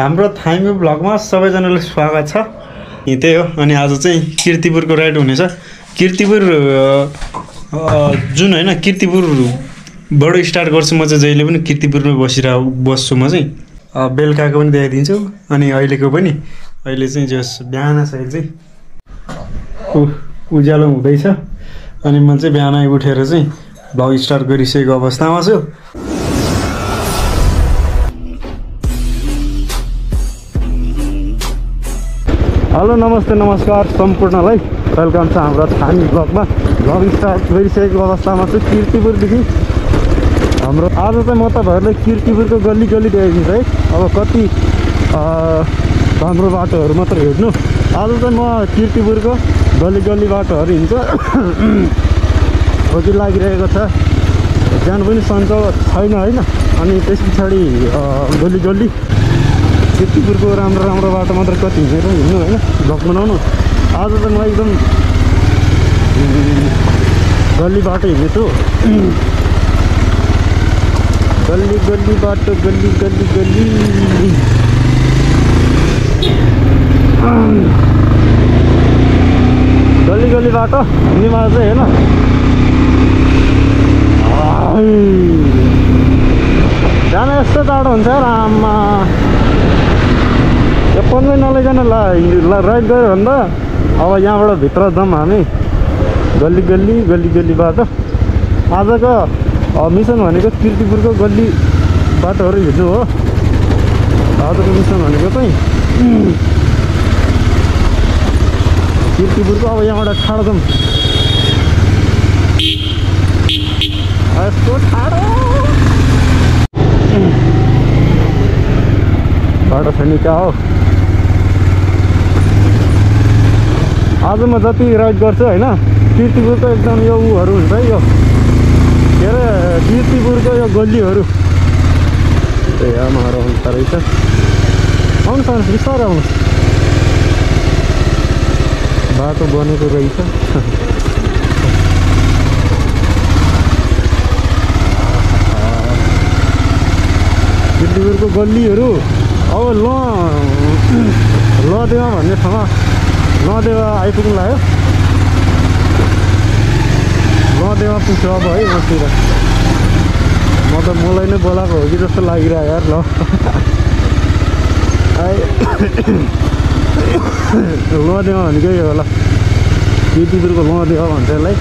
हाम्रो थाइमी ब्लगमा सबैजनालाई स्वागत छ। त्यही हो। अनि आज चाहिँ किर्तिपुरको राइड हुनेछ। किर्तिपुर जुन हैन किर्तिपुरबाट स्टार्ट गर्छु म चाहिँ जहिले पनि किर्तिपुरमै बस्छु म चाहिँ। बेलुकाको पनि देखाइदिन्छु अनि अहिलेको पनि। अहिले चाहिँ जस बिहान साइड चाहिँ उज्यालो हुँदैछ अनि म चाहिँ बिहानै उठेर चाहिँ भ्लग स्टार्ट गरिसकेको अवस्थामा छु। हेलो नमस्ते नमस्कार सम्पूर्णलाई वेलकम छ हाम्रो थामी ब्लगमा। भ्लग स्टार्ट गरिसकेको अवस्थामा छु किर्तिपुरदेखि। हाम्रो आज चाहिँ म तपाईँहरूलाई किर्तिपुरको गल्ली गल्ली देखाइदिन्छु है। अब कति राम्रो बाटोहरू मात्र हेर्नु। आज चाहिँ म किर्तिपुरको गल्ली गल्ली बाटोहरू हिँड्छु। खोकी लागिरहेको छ, बिहान पनि सन्चो छैन होइन। अनि त्यस पछाडि गल्ली गल्ली किर्तिपुरको राम्रो राम्रो बाटो मात्र कति हिँड्नु होइन भ्लग बनाउनु। आज चाहिँ म एकदम गल्ली बाटो हिँड्दैछु। गल्ली गल्ली बाटो गल्ली गल्ली गल्ली गल्ली गल्ली बाटो हिँड्नेमा चाहिँ होइन जान यस्तो टाढो हुन्छ आमा। यो पन्दै नलैकन राइड गयो भने त अब यहाँबाट भित्र जाउँ हामी। गल्ली गल्ली गल्ली गल्ली बाटो आजको मिसन भनेको किर्तिपुरको गल्ली बाटोहरू हिँड्नु हो। आजको मिसन भनेको चाहिँ किर्तिपुरको। अब यहाँबाट ठाडो जाउँ। यस्तो ठाडो बाटो छ नि क्या हो। आज म जति राइड गर्छु होइन किर्तिपुरको एकदम यो उहरू हुन्छ है। यो के अरे किर्तिपुरको यो गल्लीहरू आमाहरू आउँछ रहेछ। आउनुहोस् आउनुहोस् बिस्तारै आउनुहोस्। बाटो बनेको रहेछ। किर्तिपुरको गल्लीहरू। अब लदेवा भन्ने ठाउँमा लदेवा आइपुग्नु लाग्यो। लदेवा पुग्छ अब है मतिर। म त मलाई नै बोलाएको हो कि जस्तो लागिरह्यो यार। ल लदेवा भनेको यो होला किर्तिपुरको लदेवा भन्छ यसलाई।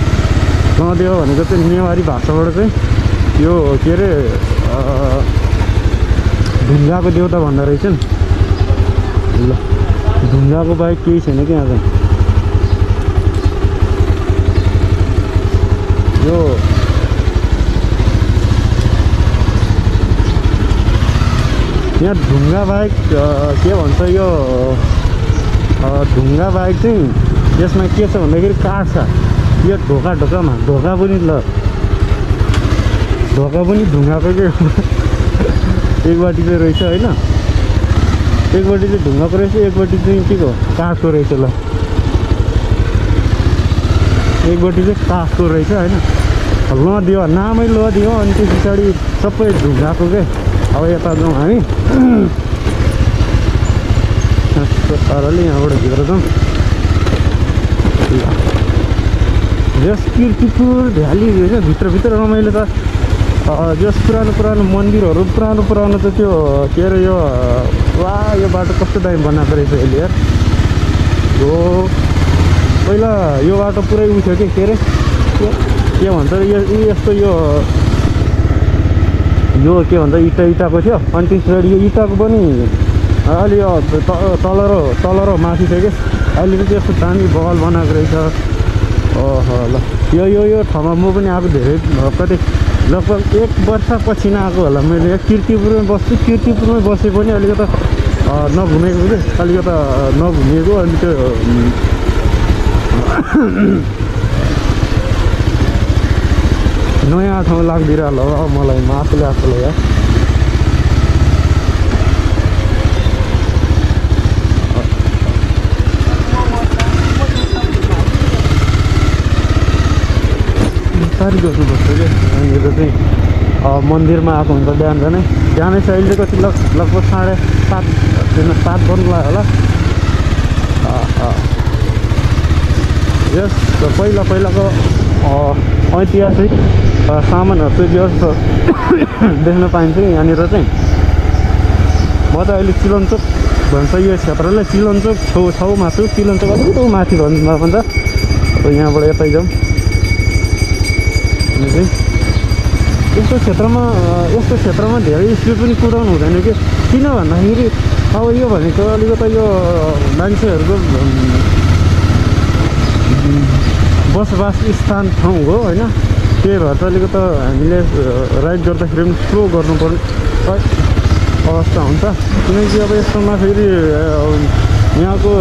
लदेवा भनेको चाहिँ नेवारी भाषाबाट चाहिँ यो के अरे ढुङ्गाको देउता भन्दा रहेछ नि। ल ढुङ्गाको बाहेक केही छैन कि यहाँ चाहिँ। यो यहाँ ढुङ्गा बाहेक के भन्छ यो ढुङ्गा बाहेक चाहिँ यसमा के छ भन्दाखेरि काठ छ। यो ढोकामा ढोका पनि ल ढोका पनि ढुङ्गाको के एकबाटी चाहिँ रहेछ होइन। एकबाटी चाहिँ ढुङ्गाको रहेछ, एकबाटी चाहिँ के हो काठको रहेछ। ल एकबाटी चाहिँ काठको रहेछ होइन। लदियो नामै लदियो अनि त्यो पछाडि सबै ढुङ्गाको के। अब यता जाउँ हामी। यस्तो पाराले यहाँबाट भित्र जाउँ। जस किर्तिपुर भ्याली होइन भित्रभित्र रमाइलो छ। जस पुरानो मन्दिरहरू पुरानो त त्यो के अरे यो वा यो बाटो कस्तो दामी बनाएको रहेछ यसले यार। हो पहिला यो बाटो पुरै उठ्यो कि के अरे के भन्छ यस्तो यो के भन्छ इटाको थियो। अनि त्यसपछि यो इटाको पनि अलि तल र माथि थियो कि। अहिले चाहिँ यस्तो दामी बगल बनाएको रहेछ। ओहो ल यो ठाउँमा म पनि आएको धेरै कति लगभग 1 वर्षपछि नआएको होला। मैले किर्तिपुरमै बस्छु। किर्तिपुरमै बसे पनि अलिकति नघुमेको कि अलिकति नघुमेको। अनि त्यो नयाँ ठाउँ लाग्दिरहेको हो मलाई आफूले यार। साह्रै गर्नुपर्छ क्या। यहाँनिर चाहिँ मन्दिरमा आएको हुन्छ बिहान चाहिँ अहिले कति लगभग 7:30 त्यसमा स्टार्ट गर्नुलाई होला। यस पहिला पहिलाको ऐतिहासिक सामानहरू चाहिँ व्यवस्था देख्न पाइन्छ यहाँनिर चाहिँ। म त अहिले चिलनचोक भन्छ यो क्षेत्रलाई चिलनचोक छेउमा छु। चिलनचोक अलिकति माथि भन्दा अब यहाँबाट यतै जाउँ अनि चाहिँ यस्तो क्षेत्रमा धेरै स्पिड पनि कुदाउनु हुँदैन कि। किन भन्दाखेरि अब यो भनेको अलिकति यो मान्छेहरूको बसोबास स्थान ठाउँ हो होइन। त्यही भएर चाहिँ अलिकति हामीले राइड गर्दाखेरि पनि स्लो गर्नुपर्ने अवस्था हुन्छ। किनकि अब यस्तोमा फेरि यहाँको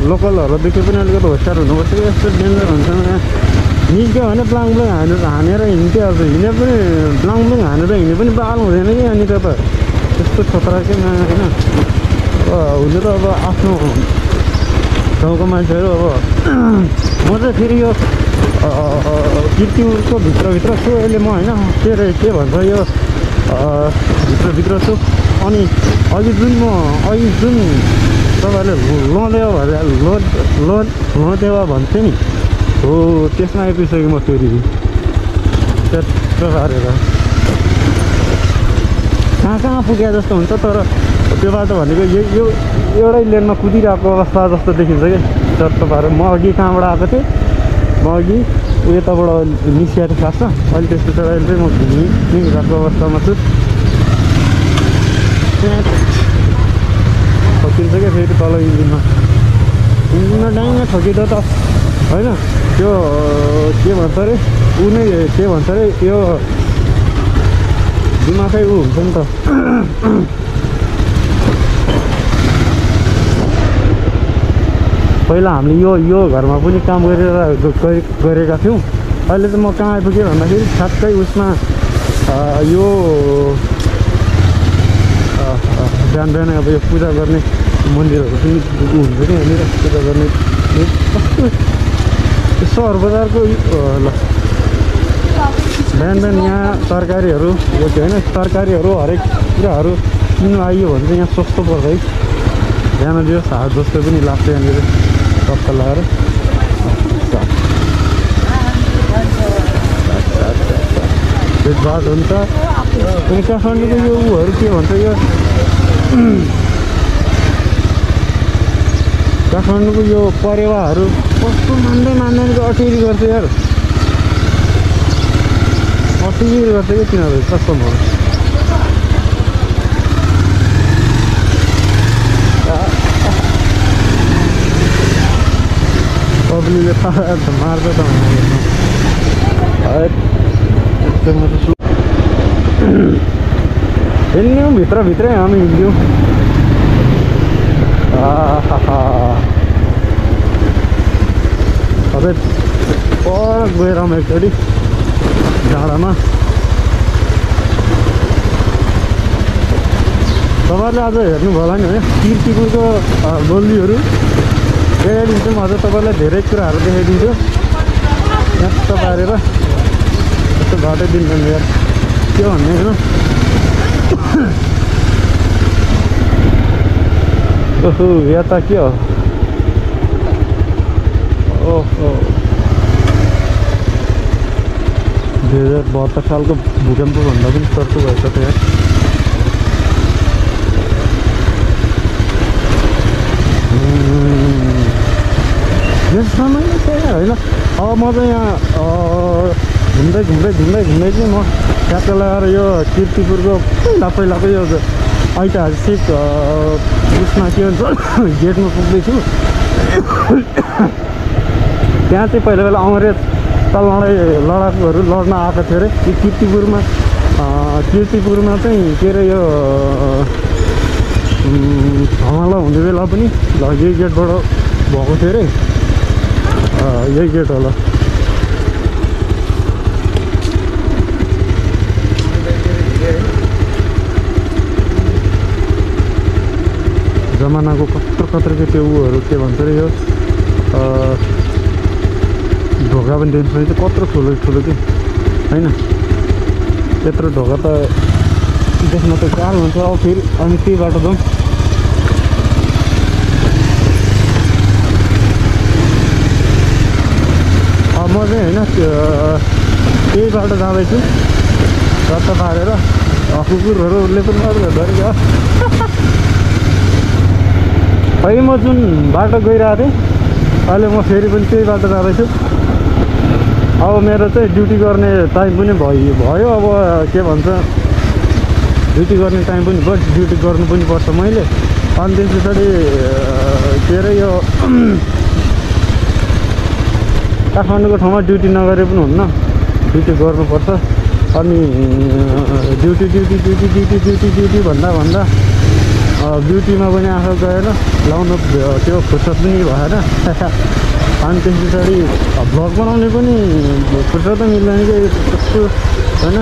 लोकलहरूदेखि पनि अलिकति होसियार हुनुपर्छ कि यस्तो डेन्जर हुन्छ। यहाँ निस्क्यो भने ब्लाङ हानेर हिँड्थ्यो। हिँडे पनि ब्लाङ हानेर हिँडे पनि बाल हुँदैन कि यहाँनिर त त्यस्तो खतराकै होइन। हुनु त अब आफ्नो गाउँको मान्छेहरू अब म चाहिँ फेरि यो किर्तिपुरको भित्रभित्र छु अहिले म होइन। के भन्छ यो भित्रभित्र छु। अनि अघि जुन तपाईँहरूले लदेवा भन्थ्यो नि हो त्यसमा आइपुगिसकेँ म फेरि त्यस्तो पारेर कहाँ पुगे जस्तो हुन्छ। तर त्यो बाटो भनेको यो एउटै लेनमा कुदिरहेको अवस्था जस्तो देखिन्छ कि चट्ट पारेर। म अघि कहाँबाट आएको थिएँ, म अघि यताबाट निस्किएको खास अहिले त्यस पछाडि अहिले चाहिँ म घुमिरहेको अवस्थामा छु। ठोकिन्छ क्या फेरि तल इन्जिनमा ड्याङ्ग ठोकिँदा त होइन। त्यो के भन्छ अरे के भन्छ अरे यो दिमागै हुन्छ नि त। पहिला हामीले यो घरमा पनि काम गरेका थियौँ। अहिले चाहिँ म कहाँ आइपुगेँ भन्दाखेरि ठ्याक्कै उसमा यो बिहान अब यो पूजा गर्ने मन्दिरहरू पनि हुन्छ कि यहाँनिर पूजा गर्ने कस्तो सहर बजारको ल बिहान यहाँ तरकारीहरू यो के होइन तरकारीहरू हरेक कुराहरू किन्नु आइयो भने चाहिँ यहाँ सस्तो पर्छ है। बिहान दियोस् हात जस्तो पनि लाग्छ यहाँनिर टक्क लगाएर। भेटभाट हुन्छ। अनि काठमाडौँको यो उहरू के भन्छ यो काठमाडौँको यो परेवाहरू कस्तो मान्दैन कि अटेरी गर्छ यार। अटेरी गर्छ कि तिनीहरू कस्टमर। पब्लिकले मार्छ त हिँड्यौँ भित्रभित्रै हामी हिँड्यौँ। सबै पर गएर आउँ एकचोटि डाँडामा। तपाईँहरूले आज हेर्नुभयो होला नि होइन किर्तिपुरको गोल्लीहरू देखाइदिन्छु। म अझ तपाईँलाई धेरै कुराहरू देखाइदिन्छु यस्तो पारेर। यस्तो घटाइदिन्छ यार के भन्ने होइन। ओहो यहाँ त के हो। ओहो 2072 सालको भूकम्प भन्दा पनि चर्को भएछ त यार। समय होइन। अब म चाहिँ यहाँ घुम्दै चाहिँ म ट्याक्क लगाएर यो किर्तिपुरको पहिलाको यो ऐतिहासिक उसमा के भन्छ गेटमा पुग्दैछु। त्यहाँ चाहिँ पहिला अङ्ग्रेज लडाकुहरू लड्न आएको थियो अरे किर्तिपुरमा चाहिँ के अरे यो हमला हुने बेला पनि यही गेटबाट भएको थियो अरे। यही गेट होला। जमानाको कत्रो त्यो उहरू के भन्छ अरे यो ढोका पनि देख्नु चाहिँ कत्रो ठुलो कि होइन। त्यत्रो ढोका त देख्न त गाह्रो हुन्छ। अब फेरि अनि त्यही बाटो जाउँ बाटो जाँदैछु रत्ता पारेर कुकुरहरूले पनि मर्छ गरेको खै म जुन बाटो गइरहेको थिएँ अहिले म फेरि पनि त्यही बाटो जाँदैछु अब मेरो चाहिँ ड्युटी गर्ने टाइम पनि भयो अब के भन्छ ड्युटी गर्ने टाइम पनि भयो ड्युटी गर्नु पनि पर्छ मैले अनि त्यस पछाडि के अरे यो काठमाडौँको ठाउँमा ड्युटी नगरे पनि हुन्न ड्युटी गर्नुपर्छ अनि ड्युटी भन्दा ड्युटीमा पनि आफू गएर लाउनु त्यो फुर्सद पनि भएन अनि त्यस पछाडि भ्लग बनाउने पनि फुर्सद मिल्दैन कि त्यस्तो होइन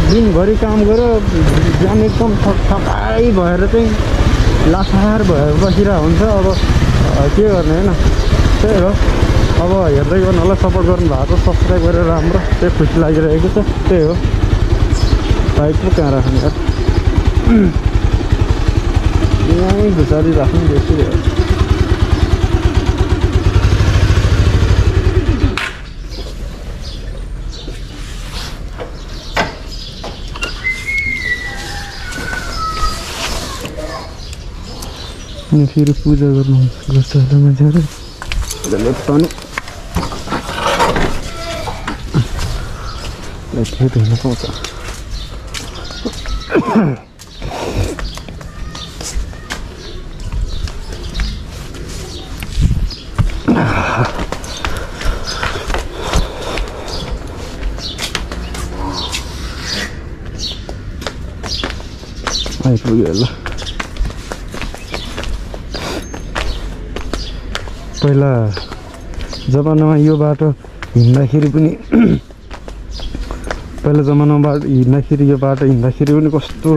दिनभरि काम गरेर बिहान एकदम थकाइ भएर चाहिँ लासार भएर बसिरहेको हुन्छ अब के गर्ने होइन त्यही हो अब हेर्दै गर्नुलाई सपोर्ट गर्नु भएको सब्सक्राइब गरेर राम्रो त्यही खुसी लागिरहेको छ त्यही हो बाइक पो कहाँ राख्ने यार यहीँ घुसारी राख्नु बेसी अनि फेरि पूजा गर्नु गर्छ होला मान्छेहरू पानी खेत हेर्न पाउँछ आइपुग्यो होला पहिला जमानामा यो बाटो हिँड्दाखेरि पनि पहिला जमानामा हिँड्दाखेरि यो बाटो हिँड्दाखेरि पनि कस्तो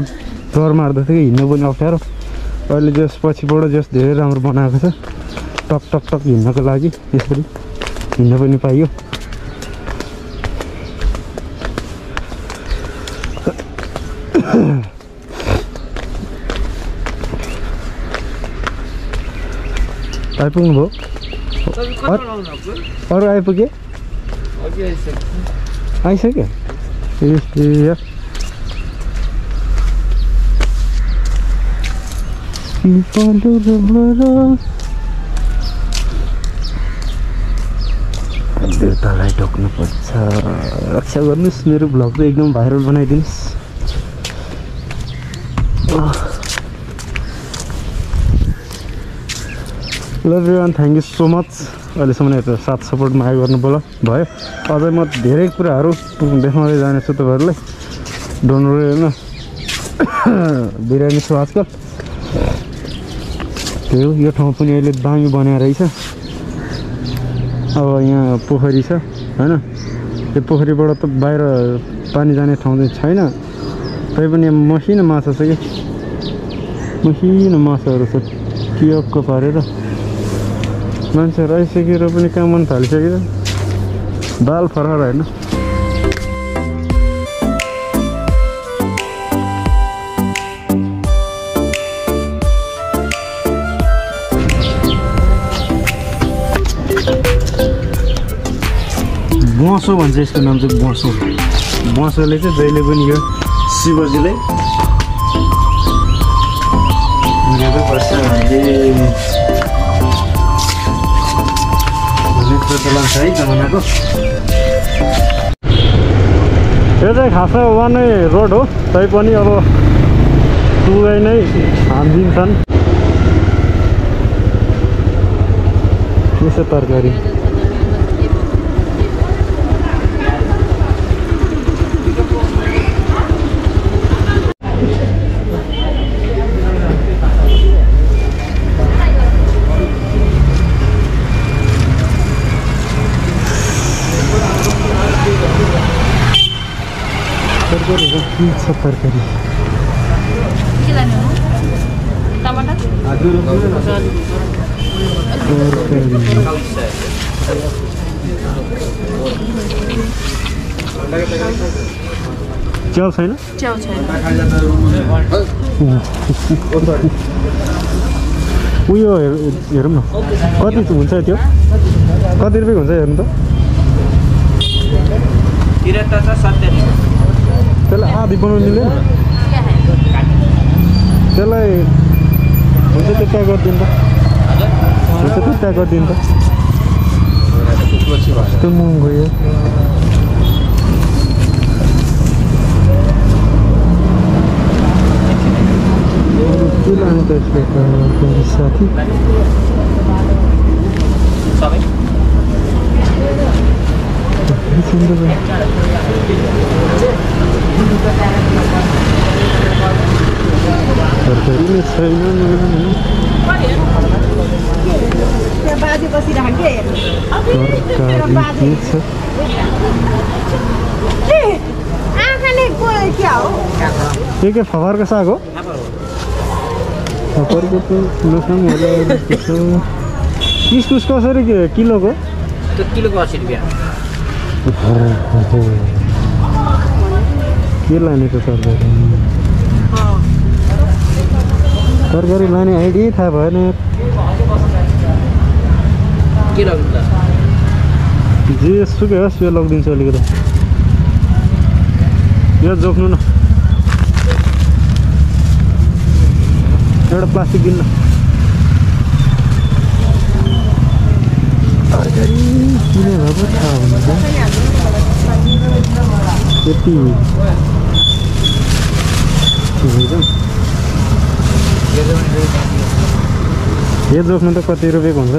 डर मार्दथ्यो कि हिँड्नु पनि अप्ठ्यारो अहिले जस पछिबाट जस धेरै राम्रो बनाएको छ टक टक टक हिँड्नको लागि यसरी हिँड्न पनि पाइयो आइपुग्नु भयो अरू आइपुगे आइसक्यो देउतालाई ढोक्नुपर्छ रक्षा गर्नुहोस् मेरो भ्लग चाहिँ एकदम भाइरल बनाइदिनुहोस् ल everyone thank you so much अहिलेसम्म यता साथ सपोर्ट माया गर्नु भयो अझै म धेरै कुराहरू देखाउँदै जानेछु तपाईँहरूलाई डोन्ट वरी होइन बिरामी छु आजकल त्यही हो यो ठाउँ पनि अहिले दामी बनाएर रहेछ अब यहाँ पोखरी छ होइन त्यो पोखरीबाट त बाहिर पानी जाने ठाउँ चाहिँ छैन तैपनि मसिनो माछा छ कि मसिनो माछाहरू छ कियक्क पारेर मान्छेहरू आइसकेर पनि काम गर्न थालिसकेर दाल फरार होइन बसो भन्छ यसको नाम चाहिँ बसोले चाहिँ जहिले पनि यो शिवजीलाई चलन छ है जमानाको यो चाहिँ खासमा वानै रोड हो तैपनि अब सुगै नै हानिदिन्छन् यसो तरकारी तरकारी च्याउ छैन उयो हेरौँ न कति हुन्छ त्यो कति रुपियाँ हुन्छ हेर्नु त 73 छ 70 त्यसलाई आधी बनाउनु मिल्दैन त्यसलाई हुन्छ त्यो प्याक गरिदिनु त हुन्छ त्यो प्याक गरिदिनु त त्यो महँगो यो के लाने त यसको साथी सबै तरकारी नै छैन बाजे बसिरहेको तरकारी के छ आँखाले क्या हो के फफरको साग हो फफरको त नखाउँ होला इस्कुस कसरी किलोको त्यो किलोको 80 रुपैयाँ के लाने त तरकारी लाने आइडिया थाहा भएन के लाग्नु त जे सुकै होस् यो लगिदिन्छु अलिकति यो जोख्नु न एउटा प्लास्टिक दिनु न तरकारी किन भएको थाहा हुनु त्यति यो जोख्नु त कति रुपियाँको हुन्छ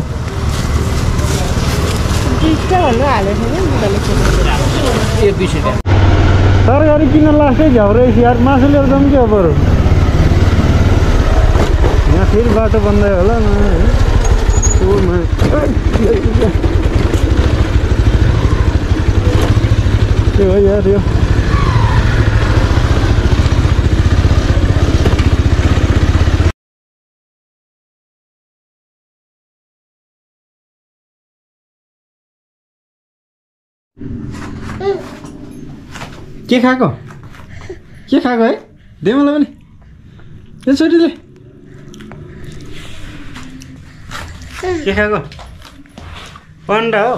तरकारी किन लास्टै झ्याउरे यार मासु लिएर जाउँ क्या बरु यहाँ फेरि बाटो बन्दै होला न त्यो हो यार यो के खाएको है दे मलाई पनि ए छोरीले के खाएको अन्डा हो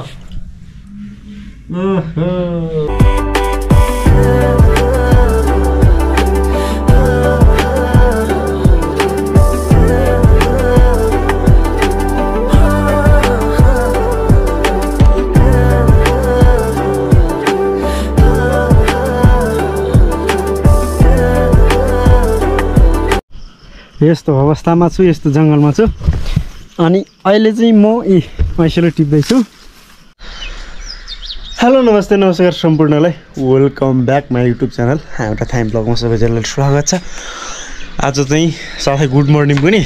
यस्तो अवस्थामा छु यस्तो जङ्गलमा छु अनि अहिले चाहिँ म ऐसेलो टिप्दैछु हेलो नमस्ते नमस्कार सम्पूर्णलाई welcome back my YouTube channel एउटा थाइम ब्लगमा सबैजनालाई स्वागत छ आज चाहिँ साथै गुड मर्निङ पनि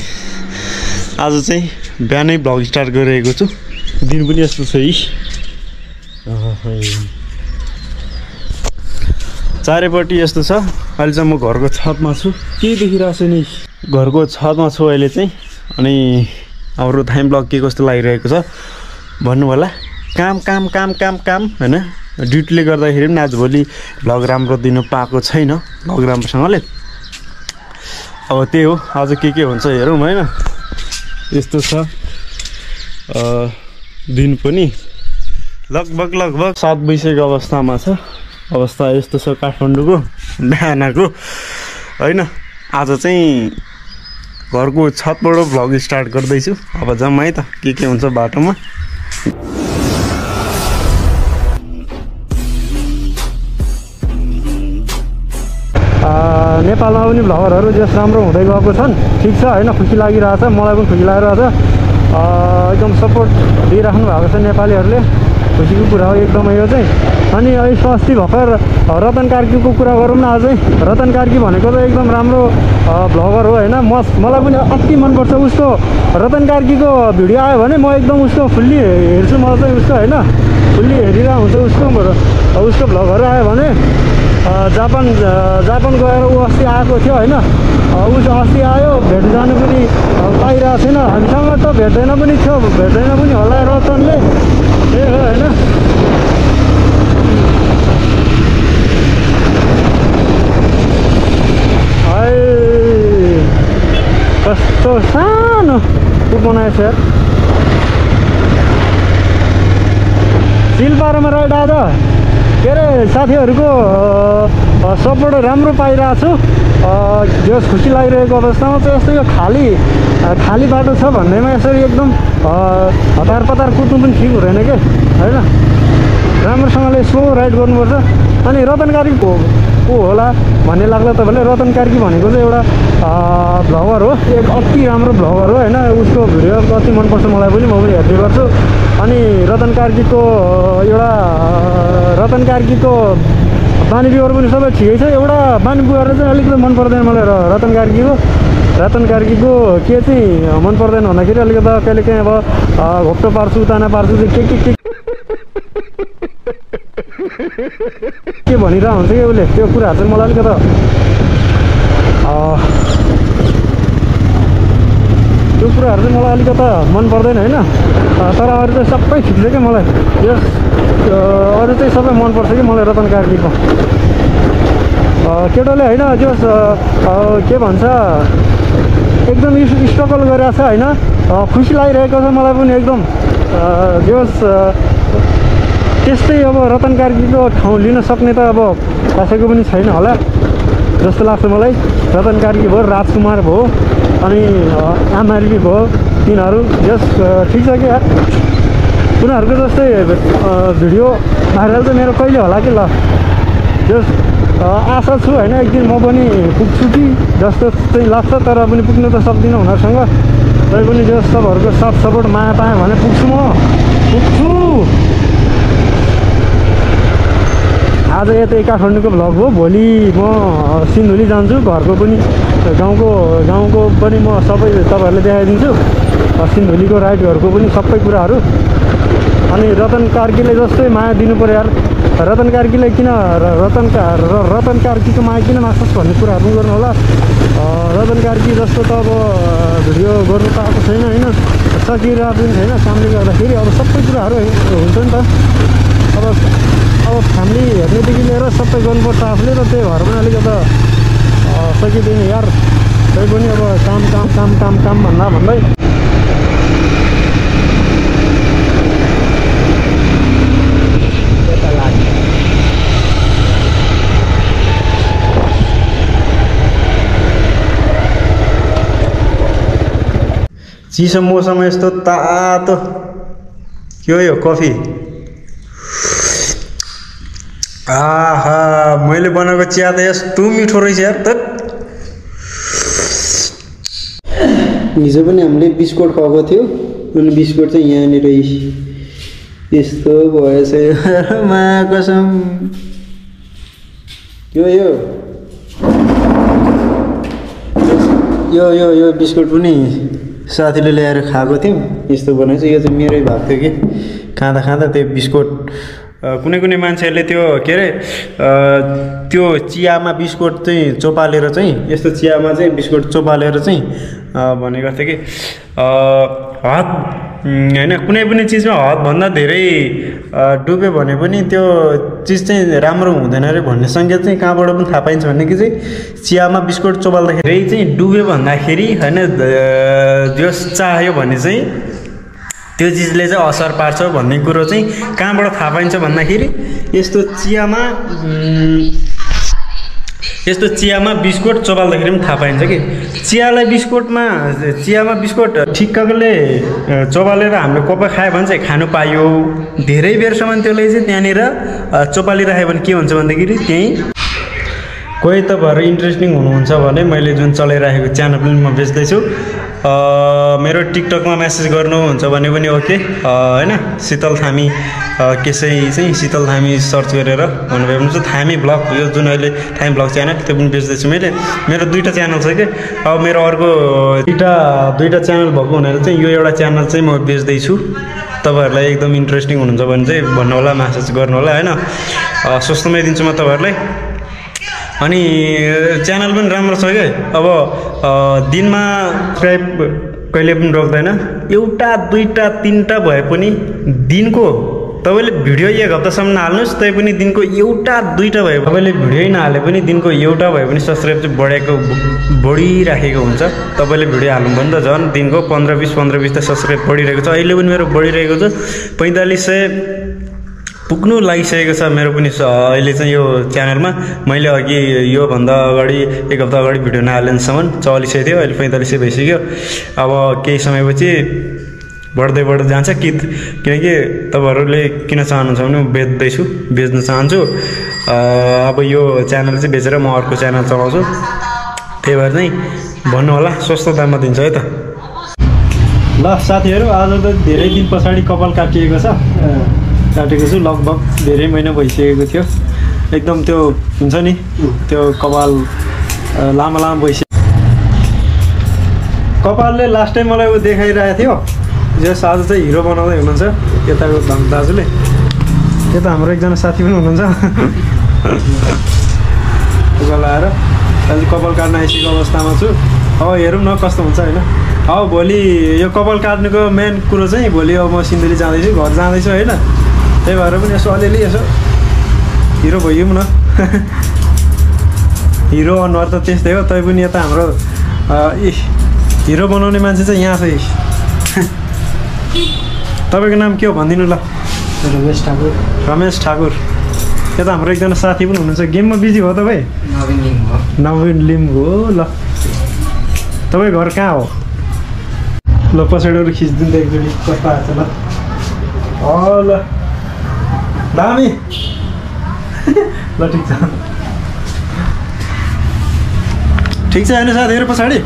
आज चाहिँ बिहानै ब्लग स्टार्ट गरिरहेको छु दिन पनि यस्तो छ है चारैपट्टि यस्तो छ अहिले चाहिँ म घरको छतमा छु के देखिरहेको छु नि घरको छतमा छु अहिले चाहिँ अनि हाम्रो थाइम ब्लग के कस्तो लागिरहेको छ भन्नु होला काम काम काम काम काम हैन ड्युटीले गर्दाखेरि पनि आजभोलि भ्लग राम्रो दिनु पाएको छैन भ्लग राम्रोसँगले अब त्यही हो आज के हुन्छ हेरौँ हैन यस्तो छ दिन पनि लगभग 7 बजेको अवस्थामा छ अवस्था यस्तो छ काठमाडौँको बिहानको हैन आज चाहिँ घरको छतबाट भ्लग स्टार्ट गर्दैछु अब जाउँ है त के हुन्छ बाटोमा नेपालमा पनि भ्लगरहरू जस राम्रो हुँदै गएको छन् ठिक छ हैन खुसी लागिरहेछ मलाई पनि खुसी लागिरहेछ एकदम सपोर्ट दिइराख्नु भएको छ नेपालीहरूले खुसीको कुरा हो एकदमै यो चाहिँ अनि यसो अस्ति भर्खर रतन कार्कीको कुरा गरौँ न अझै रतन कार्की भनेको त एकदम राम्रो भ्लगर हो हैन मलाई पनि अति मनपर्छ उसको रतन कार्कीको भिडियो आयो भने म एकदम उसको फुल्ली हेर्छु मलाई चाहिँ उसको हैन फुल्ली हेरिरहेको हुन्छ उसको भ्लगहरू आयो भने जापान गएर ऊ अस्ति आएको थियो हैन ऊ अस्ति आयो भेट जानु पनि पाइरहेको छैन हामीसँग त भेट्दैन पनि होला रतनले त्यही हो हैन कस्तो सानो ऊ बनाएछ यार सिलपारामा राइड आयो त के अरे साथीहरूको सपोर्ट राम्रो पाइरहेको छु। जस खुसी लागिरहेको अवस्थामा चाहिँ यस्तो यो खाली बाटो छ भन्दैमा यसरी एकदम हतार पतार कुद्नु पनि ठिक हुँदैन के होइन। राम्रोसँगले स्लो राइड गर्नुपर्छ। अनि रतन कार्की को होला भन्ने लाग्दा तपाईँले रतन कार्की भनेको चाहिँ एउटा भ्लगर हो, एक अति राम्रो भ्लगर हो होइन। उसको भिडियो कति मनपर्छ मलाई पनि, म पनि हेर्ने गर्छु। अनि रतन कार्कीको बानी व्यवहार पनि सबै ठिकै छ। एउटा बानी व्यवहार चाहिँ अलिकति मन पर्दैन मलाई रतन कार्कीको के चाहिँ मन पर्दैन भन्दाखेरि अलिकति कहिलेकाहीँ अब घोप्टो पार्छु ताना पार्छु चाहिँ के भनिरहेको हुन्छ कि उसले, त्यो कुराहरू चाहिँ मलाई अलिकति मन पर्दैन होइन। तर अरू चाहिँ सबै ठिक छ क्या मलाई, यस अरू चाहिँ सबै मनपर्छ कि मलाई रतन कार्कीको केटोले होइन। जस के भन्छ एकदम स्ट्रगल गरेको छ होइन, खुसी लागिरहेको छ मलाई पनि एकदम। जस त्यस्तै अब रतन कार्कीको ठाउँ लिन सक्ने त अब कसैको पनि छैन होला जस्तो लाग्छ मलाई। रतन कार्की भयो, राजकुमार भयो, अनि आमार्की भयो, तिनीहरू जस ठिक छ क्या। उनीहरूको जस्तै भिडियो भाइरल चाहिँ मेरो कहिले होला कि ल, जस आशा छु होइन एक दिन म पनि पुग्छु कि जस्तो चाहिँ लाग्छ। तर पनि पुग्नु त सक्दिनँ उनीहरूसँग, तै पनि जस सबहरूको साथ सपोर्ट माया पाएँ भने पुग्छु। आज यतै काठमाडौँको भ्लग हो, भोलि म सिन्धुली जान्छु। घरको पनि गाउँको पनि म सबै तपाईँहरूले देखाइदिन्छु, सिन्धुलीको राइडहरूको पनि सबै कुराहरू। अनि रतन कार्कीले जस्तै माया दिनु पऱ्यो यार। रतन कार्कीले किन रतन कार्कीको माया किन माग्छस् भन्ने कुराहरू पनि गर्नु होला। रतन कार्की जस्तो त अब भिडियो गर्नु त आएको छैन होइन, सकिरहेको पनि छैन कामले गर्दाखेरि। अब सबै कुराहरू हुन्छ नि त, अब फ्यामिली हेर्नेदेखि लिएर सबै गर्नुपर्छ आफूले त। त्यही भएर पनि अलिकति सकिँदैन यार। त्यही पनि अब काम भन्दै चिसो मौसम यस्तो तातो के हो यो कफी। आहा मैले बनाएको चिया त यस्तो मिठो रहेछ यार त। हिजो पनि हामीले बिस्कुट खुवाएको थियो, अनि बिस्कुट चाहिँ यहाँनिर यस्तो भएछ मा कसम। यो बिस्कुट पनि साथीले ल्याएर खाएको थियो, यस्तो बनाएछ। यो चाहिँ मेरै भएको थियो कि खाँदा त्यो बिस्कुट कुनै मान्छेहरूले त्यो के अरे त्यो चियामा बिस्कुट चाहिँ चोपालेर चाहिँ यस्तो चियामा चाहिँ बिस्कुट चोपालेर चाहिँ भन्ने गर्थ्यो कि हद होइन कुनै पनि चिजमा हदभन्दा धेरै डुब्यो भने पनि त्यो चिज चाहिँ राम्रो हुँदैन अरे भन्ने सङ्केत चाहिँ कहाँबाट पनि थाहा पाइन्छ भने कि चाहिँ चियामा बिस्कुट चोबाल्दाखेरि चाहिँ डुब्यो भन्दाखेरि होइन जस चाह्यो भने चाहिँ त्यो चिजले चाहिँ असर पार्छ भन्ने कुरो चाहिँ कहाँबाट थाहा पाइन्छ भन्दाखेरि यस्तो चियामा बिस्कुट चोबाल्दाखेरि पनि थाहा पाइन्छ कि चियामा बिस्कुट ठिक्कले चोबालेर हामीले कोपा खायो भने चाहिँ खानु पायो। धेरै बेरसम्म त्यसले चाहिँ त्यहाँनिर चोबालिराख्यो भने के हुन्छ भन्दाखेरि त्यहीँ कोही तपाईँहरू इन्ट्रेस्टिङ हुनुहुन्छ भने मैले जुन चलाइराखेको च्यानल पनि म बेच्दैछु। मेरो टिकटकमा मेसेज गर्नुहुन्छ भने पनि ओके होइन। शीतल थामी केसै चाहिँ शीतल थामी सर्च गरेर भन्नुभयो भने चाहिँ थामी ब्लग यो जुन अहिले थामी ब्लग च्यानल त्यो पनि बेच्दैछु मैले। मेरो दुईवटा च्यानल छ कि, अब मेरो अर्को दुईवटा च्यानल भएको हुनाले चाहिँ यो एउटा च्यानल चाहिँ म बेच्दैछु। तपाईँहरूलाई एकदम इन्ट्रेस्टिङ हुनुहुन्छ भने चाहिँ भन्नु होला, मेसेज गर्नु होला होइन। सस्तोमै दिन्छु म तपाईँहरूलाई। अनि च्यानल पनि राम्रो छ क्या। अब दिनमा सब्सक्राइब कहिले पनि रोक्दैन, एउटा दुईटा तिनवटा भए पनि दिनको तपाईँले भिडियो एक हप्तासम्म नहाल्नुहोस् तै पनि दिनको एउटा दुईटा भए तपाईँले भिडियो नहाले पनि दिनको एउटा भए पनि सब्सक्राइब चाहिँ बढिराखेको हुन्छ। तपाईँले भिडियो हाल्नु भने त झन् दिनको 15-20 त सब्सक्राइब बढिरहेको छ। अहिले पनि मेरो बढिरहेको छ, 4500 पुग्नु लागिसकेको छ मेरो पनि अहिले चाहिँ यो च्यानलमा। मैले अघि योभन्दा अगाडि एक हप्ता अगाडि भिडियो नहालेसम्म 44 थियो, अहिले 45 भइसक्यो। अब केही समयपछि बढ्दै जान्छ किनकि तपाईँहरूले किन चाहनुहुन्छ भने म बेच्न चाहन्छु। अब यो च्यानल चाहिँ बेचेर म अर्को च्यानल चलाउँछु, त्यही भएर चाहिँ भन्नु होला, सस्तो दाममा दिन्छ है त। ल साथीहरू, आज त धेरै दिन पछाडि कपाल काटिएको छु, लगभग धेरै महिना भइसकेको थियो। एकदम त्यो हुन्छ नि, त्यो कपाल लामो भइसक्यो। कपालले लास्ट टाइम मलाई देखाइरहेको थियो, जस आज चाहिँ हिरो बनाउँदै हुनुहुन्छ यताको दाजुले। यता हाम्रो एकजना साथी पनि हुनुहुन्छ उकालो आएर। अहिले कपाल काट्न आइसकेको अवस्थामा छु। अब हेरौँ न कस्तो हुन्छ होइन। अब भोलि यो कपाल काट्नुको मेन कुरो चाहिँ भोलि अब म सिन्धुली जाँदैछु, घर जाँदैछु होइन। त्यही भएर पनि यसो अलिअलि यसो हिरो भइयौँ न। हिरो अनुहार त त्यस्तै हो, तै पनि यता हाम्रो हिरो बनाउने मान्छे चाहिँ यहाँ छ। तपाईँको नाम के हो भनिदिनु ल। रमेश ठाकुर। यता हाम्रो एकजना साथी पनि हुनुहुन्छ, गेममा बिजी हो तपाईँ? नवीन लिम्बू हो। ल तपाईँ घर कहाँ हो? ल पछाडिबाट खिचिदिनु त एकचोटि कस्तो आएको छ ल। ल दामी ल ठिक छ होइन साथीहरू पछाडि।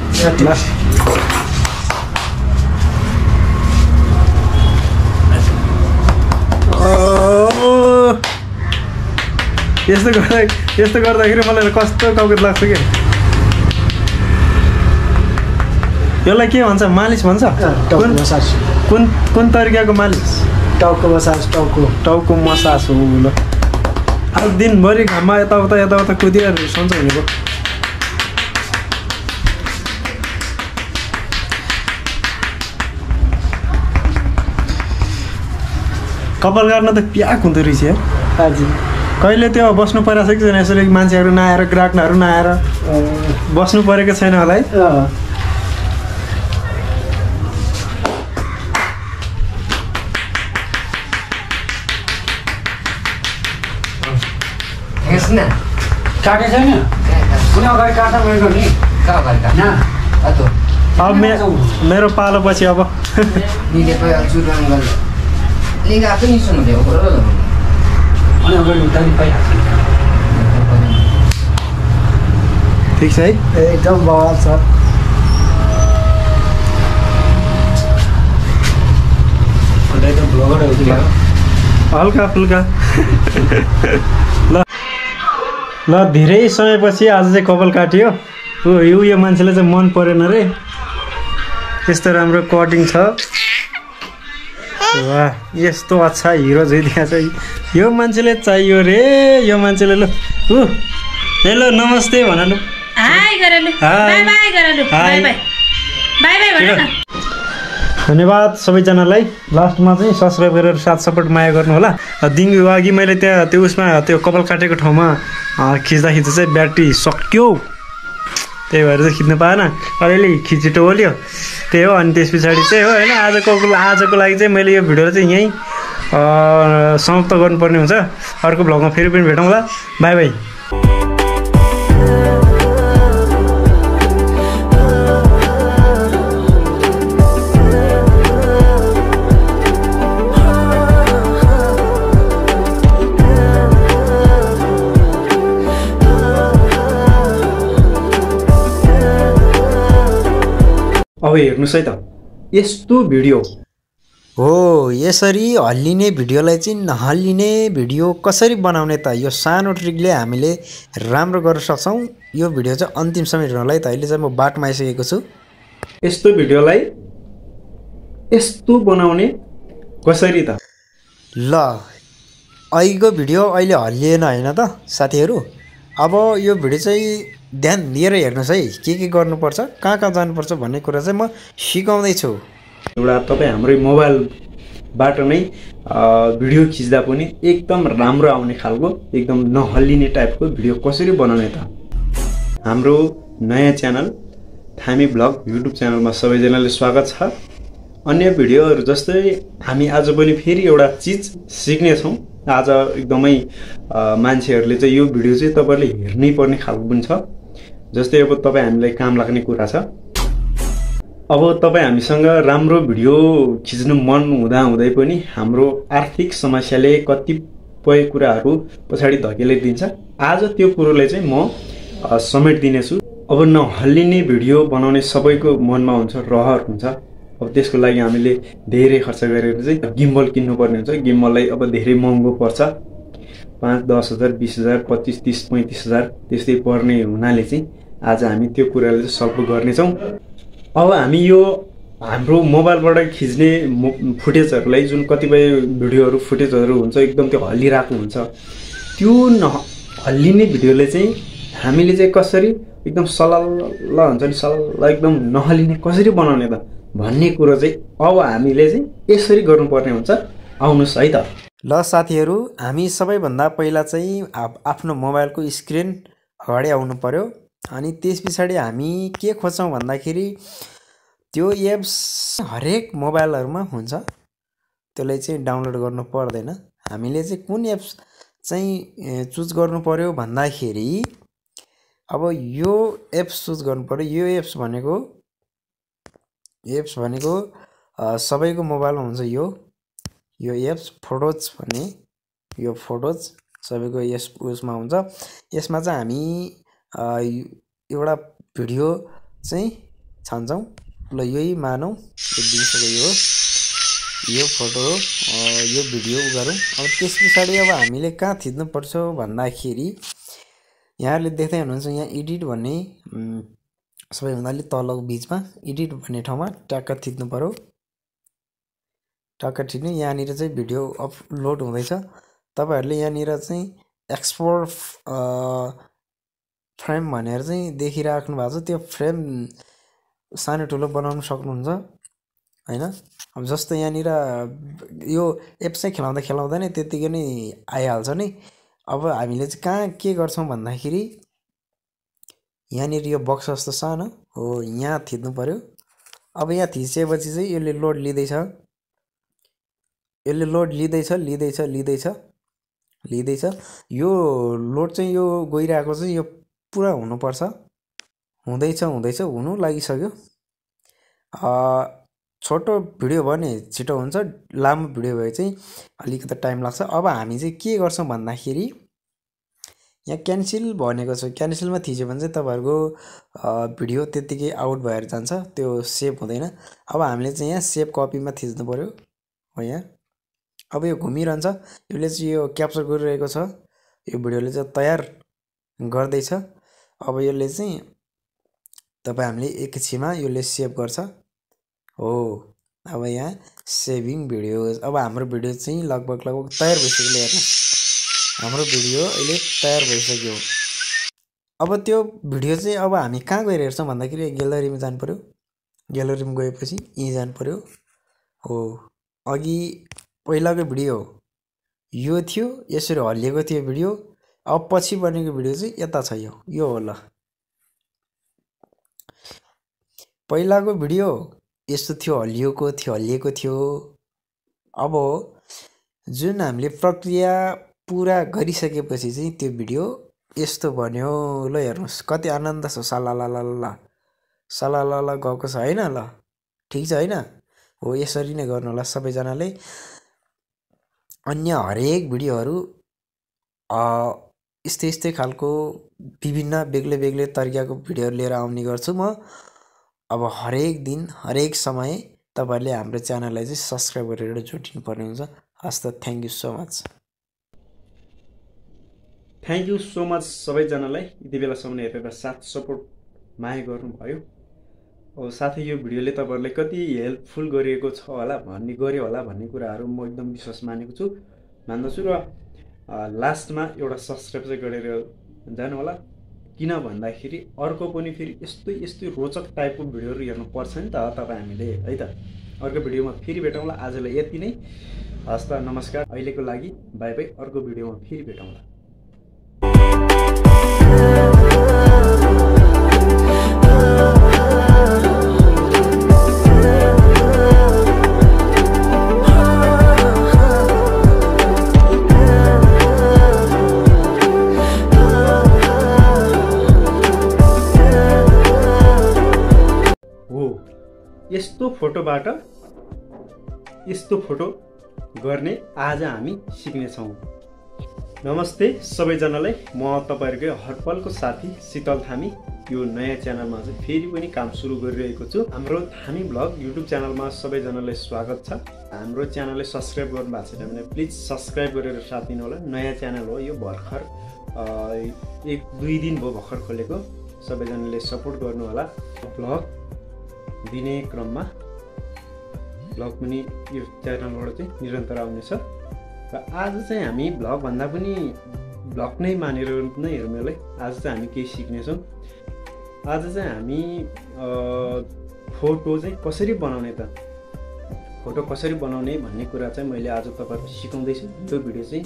यस्तो गर्दाखेरि मलाई कस्तो कौकत लाग्छ क्या। यसलाई के भन्छ? मालिस भन्छ। कुन तरिकाको मालिस? टाउको मसाज हो। ल अब दिनभरि घाममा यताउता कुदिएर सन्चो हुने भयो। कपाल काट्न त प्याक हुँदो रहेछ यार। कहिले त्यो बस्नु परेको छ कि छैन? यसरी मान्छेहरू नआएर, ग्राहकहरू नआएर बस्नु परेको छैन होला है? काटे छैन कुनै अगाडि काट्दा मेरो नि अब मेरो पालो पछि अब ठिक छ है, एकदम बवाल छ। हल्का फुल्का। ल धेरै समयपछि आज चाहिँ कपाल काटियो। यो मान्छेलाई चाहिँ मन परेन रे, यस्तो राम्रो कटिङ छ। वाह, यस्तो अच्छा हिरो झैदिया चाहिँ यो मान्छेले चाहियो रे। यो मान्छेले ल हेलो नमस्ते भन लु। हाई गरलु, बाइ बाइ गरलु, बाइ बाइ बाइ बाइ भन न। धन्यवाद सबैजनालाई। लास्टमा चाहिँ सब्सक्राइब गरेर साथ सपोर्ट माया गर्नु होला। दिनको अघि मैले त्यहाँ त्यो उसमा त्यो कपाल काटेको ठाउँमा खिच्दा चाहिँ ब्याट्री सक्यो, त्यही भएर चाहिँ खिच्नु पाएन। अलिअलि खिचिटो ओल्यो, त्यही हो। अनि त्यस पछाडि चाहिँ हो होइन, आजको लागि चाहिँ मैले यो भिडियोलाई चाहिँ यहीँ समाप्त गर्नुपर्ने हुन्छ। अर्को भ्लगमा फेरि पनि भेटौँला। By by. अब हेर्नुहोस् है त, यस्तो भिडियो हो। यसरी हल्लिने भिडियोलाई चाहिँ नहल्लिने भिडियो कसरी बनाउने त? यो सानो ट्रिकले हामीले राम्रो गर्न सक्छौँ। यो भिडियो चाहिँ अन्तिमसम्म हेर्नुलाई त अहिले चाहिँ म बाटोमा आइसकेको छु। यस्तो भिडियोलाई यस्तो बनाउने कसरी त? ल अहिलेको भिडियो अहिले हल्लिएन होइन त साथीहरू। अब यो भिडियो चाहिँ ध्यान दिएर हेर्नुहोस् है, के गर्नुपर्छ, कहाँ जानुपर्छ भन्ने कुरा चाहिँ म सिकाउँदैछु। एउटा तपाईँ हाम्रै मोबाइलबाट नै भिडियो खिच्दा पनि एकदम राम्रो आउने खालको, एकदम नहल्लिने टाइपको भिडियो कसरी बनाउने त? हाम्रो नयाँ च्यानल थामी ब्लग युट्युब च्यानलमा सबैजनाले स्वागत छ। अन्य भिडियोहरू जस्तै हामी आज पनि फेरि एउटा चिज सिक्नेछौँ। आज एकदमै मान्छेहरूले चाहिँ यो भिडियो चाहिँ तपाईहरुले हेर्नै पर्ने खालको पनि छ। जस्तै अब तपाईँ हामीलाई काम लाग्ने कुरा छ, अब तपाईँ हामीसँग राम्रो भिडियो खिच्नु मन हुँदै पनि हाम्रो आर्थिक समस्याले कतिपय कुराहरू पछाडि धकेलिदिन्छ। आज त्यो कुरोलाई चाहिँ म समेटिदिनेछु। अब नहल्लिने भिडियो बनाउने सबैको मनमा हुन्छ, रहर हुन्छ। अब त्यसको लागि हामीले धेरै खर्च गरेर चाहिँ गिम्बल किन्नुपर्ने हुन्छ। गिम्बललाई अब धेरै महँगो पर्छ, 5-10 हजार, 20 हजार, 25, 30, 35 हजार त्यस्तै पर्ने हुनाले चाहिँ आज हामी त्यो कुरालाई चाहिँ सल्भ गर्नेछौँ। अब हामी यो हाम्रो मोबाइलबाट खिच्ने फुटेजहरूलाई, जुन कतिपय भिडियोहरू फुटेजहरू हुन्छ एकदम त्यो हल्लिरहेको हुन्छ, त्यो हल्लिने भिडियोले चाहिँ हामीले चाहिँ कसरी एकदम सलल्ल हुन्छ नि, सलल्ल एकदम नहल्लिने कसरी बनाउने त भन्ने कुरो चाहिँ अब हामीले चाहिँ यसरी गर्नुपर्ने हुन्छ। आउनुहोस् है त। ल साथीहरू, हामी सबैभन्दा पहिला चाहिँ आफ्नो मोबाइलको स्क्रिन अगाडि आउनु पर्यो। अनि त्यस पछाडि हामी के खोज्छौँ भन्दाखेरि त्यो एप्स हरेक मोबाइलहरूमा हुन्छ, त्यसलाई चाहिँ डाउनलोड गर्नु पर्दैन। हामीले चाहिँ कुन एप्स चाहिँ चुज गर्नु पर्यो भन्दाखेरि अब यो एप्स चुज गर्नु पर्यो। यो एप्स भनेको सबैको मोबाइलमा हुन्छ। यो एप्स फोटोज भन्ने, यो फोटोज सबैको उसमा हुन्छ। यसमा चाहिँ हामी एउटा भिडियो चाहिँ छान्छौँ। ल यही मानौँ यो दिइसक्यो, यो फोटो हो, यो भिडियो गरौँ। अब त्यस पछाडि अब हामीले कहाँ थिच्नुपर्छ भन्दाखेरि यहाँले देख्दै हुनुहुन्छ, यहाँ एडिट भन्ने सबैभन्दा अलिक तलको बिचमा एडिट भन्ने ठाउँमा ट्याक्क थिच्नु पर्यो। ट्याक्क थिच्नु, यहाँनिर चाहिँ भिडियो अपलोड हुँदैछ। तपाईँहरूले यहाँनिर चाहिँ एक्सपोर्ट फ्रेम भनेर चाहिँ देखिराख्नु भएको छ। त्यो फ्रेम सानो ठुलो बनाउन सक्नुहुन्छ हैन। अब जस्तो यहाँनिर यो एप चाहिँ खेलाउँदा नै त्यतिकै नै आइहाल्छ नि। अब हामीले चाहिँ कहाँ के गर्छौँ भन्दाखेरि यहाँनिर यो बक्स जस्तो सानो हो, यहाँ थिच्नु पर्यो। अब यहाँ थिचेपछि चाहिँ यसले लोड लिँदैछ, लिँदैछ। यो लोड चाहिँ यो गइरहेको चाहिँ यो पुरा हुनुपर्छ। हुँदैछ, हुनु लागिसक्यो। छोटो भिडियो भयो भने छिटो हुन्छ, लामो भिडियो भए चाहिँ अलिकति टाइम लाग्छ। अब हामी चाहिँ के गर्छौँ भन्दाखेरि यहाँ क्यान्सल भनेको छ, क्यान्सलमा थिच्यो भने चाहिँ तपाईँहरूको भिडियो त्यत्तिकै आउट भएर जान्छ, त्यो सेभ हुँदैन। अब हामीले चाहिँ यहाँ सेभ कपीमा थिच्नु पर्यो हो। यहाँ अब यो घुमिरहन्छ, यसले चाहिँ यो क्याप्चर गरिरहेको छ, यो भिडियोले चाहिँ तयार गर्दैछ। अब यसले चाहिँ हामीले एकैछिनमा यसले सेभ गर्छ हो। अब यहाँ सेभिङ भिडियोज, अब हाम्रो भिडियो चाहिँ लगभग तयार भइसक्यो। हेर्नुहोस्, हाम्रो भिडियो अहिले तयार भइसक्यो। अब त्यो भिडियो चाहिँ अब हामी कहाँ गएर हेर्छौँ भन्दाखेरि ग्यालरीमा जानु पर्यो। ग्यालरीमा गएपछि यहीँ जानु पर्यो हो। अघि पहिलाको भिडियो यो थियो, यसरी हल्लिएको थियो भिडियो। अब पछि बनेको भिडियो चाहिँ यता छ, यो हो। ल पहिलाको भिडियो यस्तो थियो, हल्लिएको थियो। अब जुन हामीले प्रक्रिया पुरा गरिसकेपछि चाहिँ त्यो भिडियो यस्तो बन्यो। ल हेर्नुहोस् कति आनन्द छ, सलाला गएको छ हैन। ल ठिक छ हैन हो। यसरी नै गर्नु होला सबैजनाले। अन्य हरेक भिडियोहरू यस्तै खालको विभिन्न बेग्लै तरिकाको भिडियोहरू लिएर आउने गर्छु म। अब हरेक दिन हरेक समय तपाईँहरूले हाम्रो च्यानललाई चाहिँ सब्सक्राइब गरेर जोडिनु पर्ने हुन्छ। हस् त, थ्याङ्क यू सो मच सबैजनालाई यति बेलासम्म हेरेर साथ सपोर्ट माया गर्नुभयो। अब साथै यो भिडियोले तपाईँहरूलाई कति हेल्पफुल गरिएको छ होला गर्यो होला भन्ने कुराहरू म एकदम विश्वास मान्दछु। र लास्टमा एउटा सब्सक्राइब चाहिँ गरेर जानु होला। किन भन्दाखेरि अर्को पनि फेरि यस्तै रोचक टाइपको भिडियोहरू हेर्नु पर्छ नि त तपाईँ हामीले है त। अर्को भिडियोमा फेरि भेटौँला। आजलाई यति नै। हस् त, नमस्कार। अहिलेको लागि बाई बाई। अर्को भिडियोमा फेरि भेटौँला। फोटोबाट यस्तो फोटो गर्ने आज हामी सिक्नेछौँ। नमस्ते सबैजनालाई, म तपाईहरुकै हरपलको साथी शीतल थामी। यो नयाँ च्यानलमा चाहिँ फेरि पनि काम सुरु गरिरहेको छु। हाम्रो थामी ब्लग युट्युब च्यानलमा सबैजनालाई स्वागत छ। हाम्रो च्यानललाई सब्स्क्राइब गर्नु भएको छैन भने प्लिज सब्स्क्राइब गरेर साथ दिनु होला। नयाँ च्यानल हो यो, भर्खर 1-2 दिन भयो भर्खर खोलेको। सबैजनाले सपोर्ट गर्नु होला। ब्लग दिने क्रममा ब्लग पनि यो च्यानलबाट चाहिँ निरन्तर आउनेछ। र आज चाहिँ हामी ब्लग भन्दा पनि ब्लग नै मानेर नै हेर्नुलाई आज चाहिँ हामी केही सिक्नेछौँ। आज चाहिँ हामी फोटो चाहिँ कसरी बनाउने त, फोटो कसरी बनाउने भन्ने कुरा चाहिँ मैले आज तपाईहरुलाई सिकाउँदैछु। यो भिडियो चाहिँ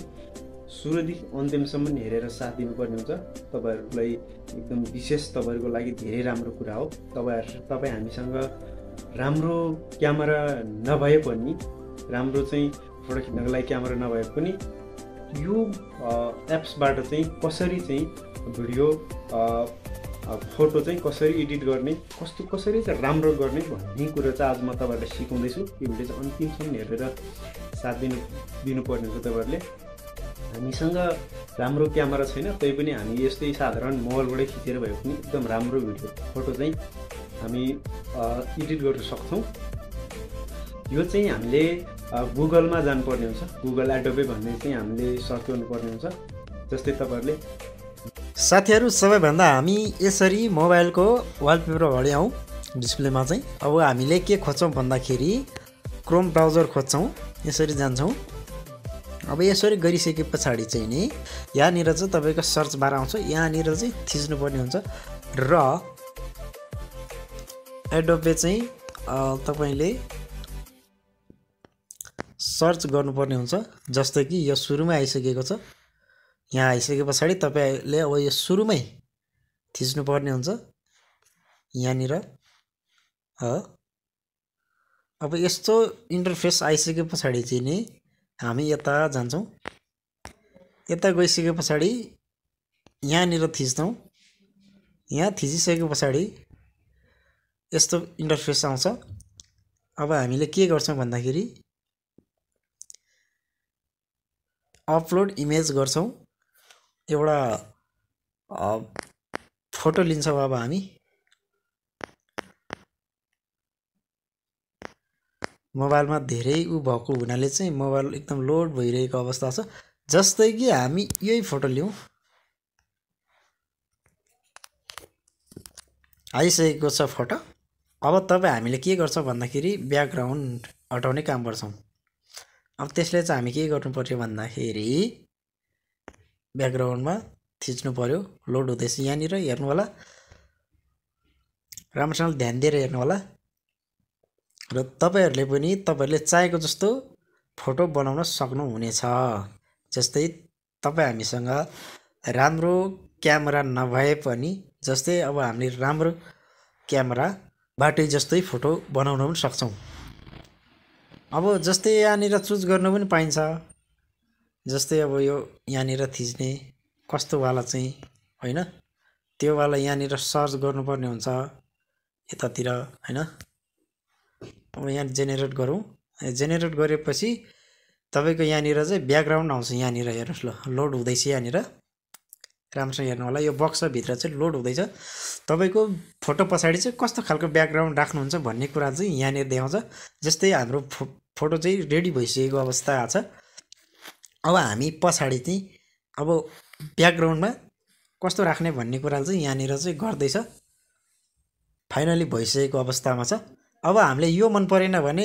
सुरुदेखि अन्तिमसम्म हेरेर साथ दिनुपर्ने हुन्छ। तपाईहरुलाई एकदम विशेष तपाईहरुको लागि धेरै राम्रो कुरा हो। तपाई हामीसँग राम्रो क्यामेरा नभए पनि, राम्रो चाहिँ फोटो खिच्नको लागि क्यामेरा नभए पनि यो एप्सबाट चाहिँ कसरी चाहिँ भिडियो फोटो चाहिँ कसरी एडिट गर्ने, कसरी चाहिँ राम्रो गर्ने भन्ने कुरा चाहिँ आज म तपाईहरुलाई सिकाउँदैछु। यो भिडियो चाहिँ अन्तिमसम्म हेरेर साथ दिनुपर्ने हुन्छ। तपाईहरुले हामीसँग राम्रो क्यामेरा छैन तै पनि हामी यस्तै साधारण मोबाइलबाटै खिचेर भए पनि एकदम राम्रो भिडियो फोटो चाहिँ हामी एडिट गर्न सक्छौँ। यो चाहिँ हामीले गुगलमा जानुपर्ने हुन्छ। गुगल एडोबे भन्ने चाहिँ हामीले सर्च गर्नुपर्ने हुन्छ। जस्तै तपाईहरुले साथीहरु, सबैभन्दा हामी यसरी मोबाइलको वालपेपर अगाडि आउँ डिस्प्लेमा चाहिँ। अब हामीले के खोज्छौँ भन्दाखेरि क्रोम ब्राउजर खोज्छौँ, यसरी जान्छौँ। अब यसरी गरिसके पछाडि चाहिँ नि यहाँनिर चाहिँ तपाईको सर्च बार आउँछ। यहाँनिर चाहिँ थिच्नुपर्ने हुन्छ र एडोबे चाहिँ तपाईले सर्च गर्नुपर्ने हुन्छ। जस्तै कि यो सुरुमै आइसकेको छ। यहाँ आइसके पछाडि तपाईले अब यो सुरुमै थिच्नुपर्ने हुन्छ यहाँनिर। अब यस्तो इन्टरफेस आइसके पछाडि चाहिँ नि हामी यता जान्छौँ। यता गइसके पछाडि यहाँनिर थिच्छौँ। यहाँ थिचिसके पछाडि यस्तो इन्टरफेस आउँछ। अब हामीले के गर्छौँ भन्दाखेरि अपलोड इमेज गर्छौँ। एउटा फोटो लिन्छौँ। अब हामी मोबाइलमा धेरै भएको हुनाले चाहिँ मोबाइल एकदम लोड भइरहेको अवस्था छ। जस्तै कि हामी यही फोटो लिउँ। आइसकेको छ फोटो। अब हामीले के गर्छौँ भन्दाखेरि ब्याकग्राउन्ड हटाउने काम गर्छौँ। अब त्यसले चाहिँ हामी के गर्नु पर्यो भन्दाखेरि ब्याकग्राउन्डमा थिच्नु पर्यो। लोड हुँदैछ यहाँनिर, हेर्नु होला, राम्रोसँग ध्यान दिएर हेर्नु होला। र तपाईहरुले चाहेको जस्तो फोटो बनाउन सक्नुहुनेछ। जस्तै तपाई हामीसँग राम्रो क्यामेरा नभए पनि, जस्तै अब हामीले राम्रो क्यामेराबाटै जस्तै फोटो बनाउन पनि सक्छौँ। अब जस्तै यहाँनिर चुज गर्न पनि पाइन्छ। जस्तै अब यो यहाँनिर थिच्ने कस्तोवाला चाहिँ हैन, त्योवाला यहाँनिर सर्च गर्नुपर्ने हुन्छ यतातिर हैन। अब यहाँ जेनेरेट गरौँ। जेनेरेट गरेपछि तपाईको यहाँनिर चाहिँ ब्याकग्राउन्ड आउँछ। यहाँनिर हेर्नुस्, ल लोड हुँदैछ। यहाँनिर राम्रोसँग हेर्नु होला। यो बक्सभित्र चाहिँ लोड हुँदैछ। तपाईको फोटो पछाडि चाहिँ कस्तो खालको ब्याकग्राउन्ड राख्नुहुन्छ भन्ने कुरा चाहिँ यहाँनिर देखाउँछ। जस्तै हाम्रो फोटो चाहिँ रेडी भइसकेको अवस्था छ। अब हामी पछाडि चाहिँ अब ब्याकग्राउन्डमा कस्तो राख्ने भन्ने कुरा चाहिँ यहाँनिर चाहिँ गर्दैछ। फाइनली भइसकेको अवस्थामा छ। अब हामीले यो मन परेन भने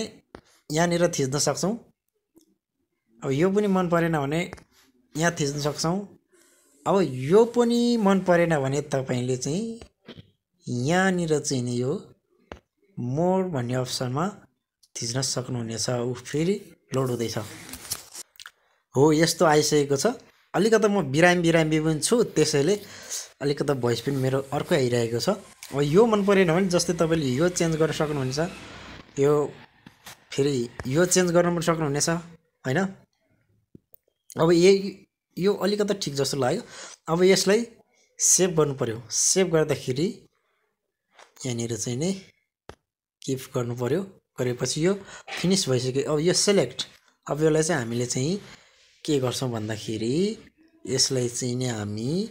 यहाँनिर थिच्न सक्छौँ। अब यो पनि मन परेन भने यहाँ थिच्न सक्छौँ। अब यो पनि मन परेन भने तपाईले चाहिँ यहाँनिर चाहिँ नि यो मोर भन्ने अप्सनमा थिच्न सक्नुहुनेछ। फेरि लोड हुँदैछ। हो, यस्तो आइसकेको छ। अलिकति म बिरामी पनि छु, त्यसैले अलिकति भोइस पनि मेरो अर्कै आइरहेको छ। अब यो मन परेन भने जस्तै तपाईले यो चेन्ज गर्न सक्नुहुनेछ। यो फेरि यो चेन्ज गर्न पनि सक्नुहुनेछ हैन। अब यो अलिकति ठिक जस्तो लाग्यो। अब यसलाई सेभ गर्नु पर्यो। सेभ गर्दाखेरि यहाँनिर चाहिँ नि किप गर्नु पर्यो। गरेपछि यो फिनिस भइसक्यो। अब यो सेलेक्ट, अब यसलाई चाहिँ हामीले चाहिँ के गर्छौँ भन्दाखेरि यसलाई चाहिँ नि हामी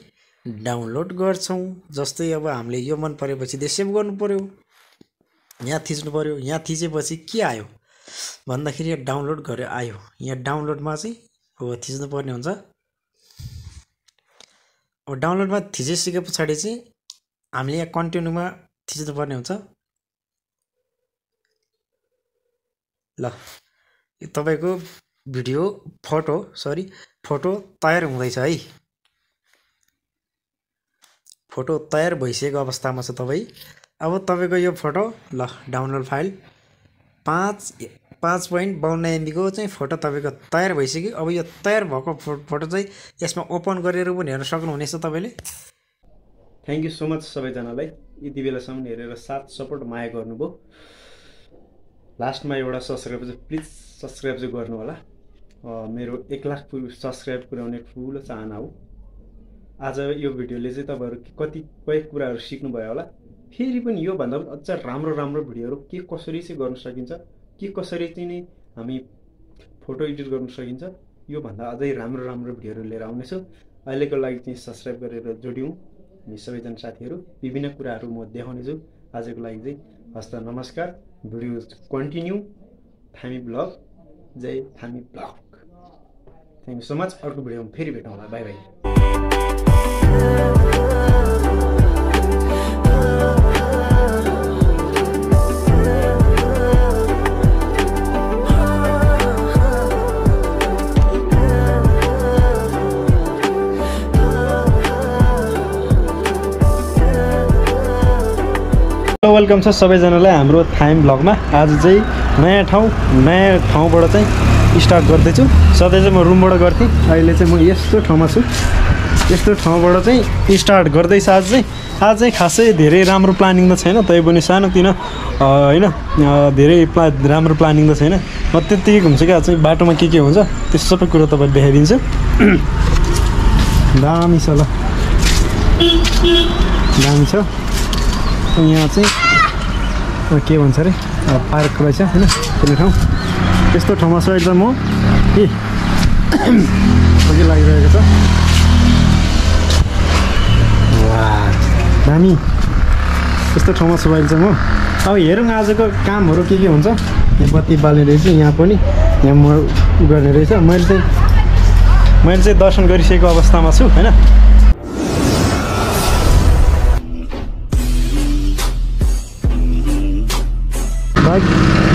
डाउनलोड गर्छौँ। जस्तै अब हामीले यो मन परेपछि त्यो सेभ गर्नु पर्यो, यहाँ थिच्नु पर्यो। यहाँ थिचेपछि के आयो भन्दाखेरि यहाँ डाउनलोड गरेर आयो। यहाँ डाउनलोडमा चाहिँ हो थिच्नु पर्ने हुन्छ। अब डाउनलोडमा थिचिसके पछाडि चाहिँ हामीले यहाँ कन्टिन्यूमा थिच्नु पर्ने हुन्छ। ल यो तपाईको भिडियो फोटो तयार हुँदैछ है। फोटो तयार भइसकेको अवस्थामा छ तपाई। अब तपाईको यो फोटो ल डाउनलोड फाइल 5.52 MB को चाहिँ फोटो तपाईको तयार भइसक्यो। अब यो तयार भएको फोटो चाहिँ यसमा ओपन गरेर पनि हेर्न सक्नुहुनेछ तपाईले। थ्याङ्क यू सो मच सबैजनालाई यति बेलासम्म हेरेर साथ सपोर्ट माया गर्नुभयो। लास्टमा एउटा सब्स्क्राइब चाहिँ प्लिज सब्स्क्राइब चाहिँ गर्नु होला। मेरो 1 लाख सब्स्क्राइब पुर्याउने ठुलो चाहना हो। आज यो भिडियोले चाहिँ तपाईहरु कतिपय कुराहरु सिक्नु भयो होला। फेरि पनि यो भन्दा पनि अझ राम्रो भिडियोहरु के कसरी चाहिँ गर्न सकिन्छ, के कसरी चाहिँ नि हामी फोटो एडिट गर्न सकिन्छ, यो भन्दा अझै राम्रो भिडियोहरु लिएर आउनेछु। अहिलेको लागि चाहिँ सब्स्क्राइब गरेर जोडियौं हामी सबैजना साथीहरु। विभिन्न कुराहरु म देखाउने छु। आजको लागि चाहिँ हस्त नमस्कार। Video continue Thami blog, Jay Thami blog. Thank you so much. अर्को भिडियोमा फेरि भेटौँ होला। Bye bye. वेलकम छ सबैजनालाई हाम्रो थाइम ब्लगमा। आज चाहिँ नयाँ ठाउँबाट चाहिँ स्टार्ट गर्दैछु। सधैँ चाहिँ म रुमबाट गर्थेँ, अहिले चाहिँ म यस्तो ठाउँमा छु। यस्तो ठाउँबाट चाहिँ स्टार्ट गर्दैछ। आज चाहिँ खासै धेरै राम्रो प्लानिङ त छैन, तैपनि सानोतिनो हैन धेरै राम्रो प्लानिङ त छैन। म त्यतिकै घुम्छु क्या। चाहिँ बाटोमा के हुन्छ त्यो सबै कुरा तपाईहरुलाई देखाइदिन्छु। दामी छ ल, दामी छ। यहाँ चाहिँ के भन्छ अरे पार्क रहेछ हैन कुनै ठाउँ। यस्तो ठाउँमा छ एकदम म के लागिरहेको छ। वाह दामी, यस्तो ठाउँमा छु अहिले चाहिँ म। अब हेरौँ आजको कामहरू के हुन्छ। यहाँ बत्ती बाल्ने रहेछ, यहाँ पनि यहाँ म गर्ने रहेछ। मैले चाहिँ दर्शन गरिसकेको अवस्थामा छु हैन।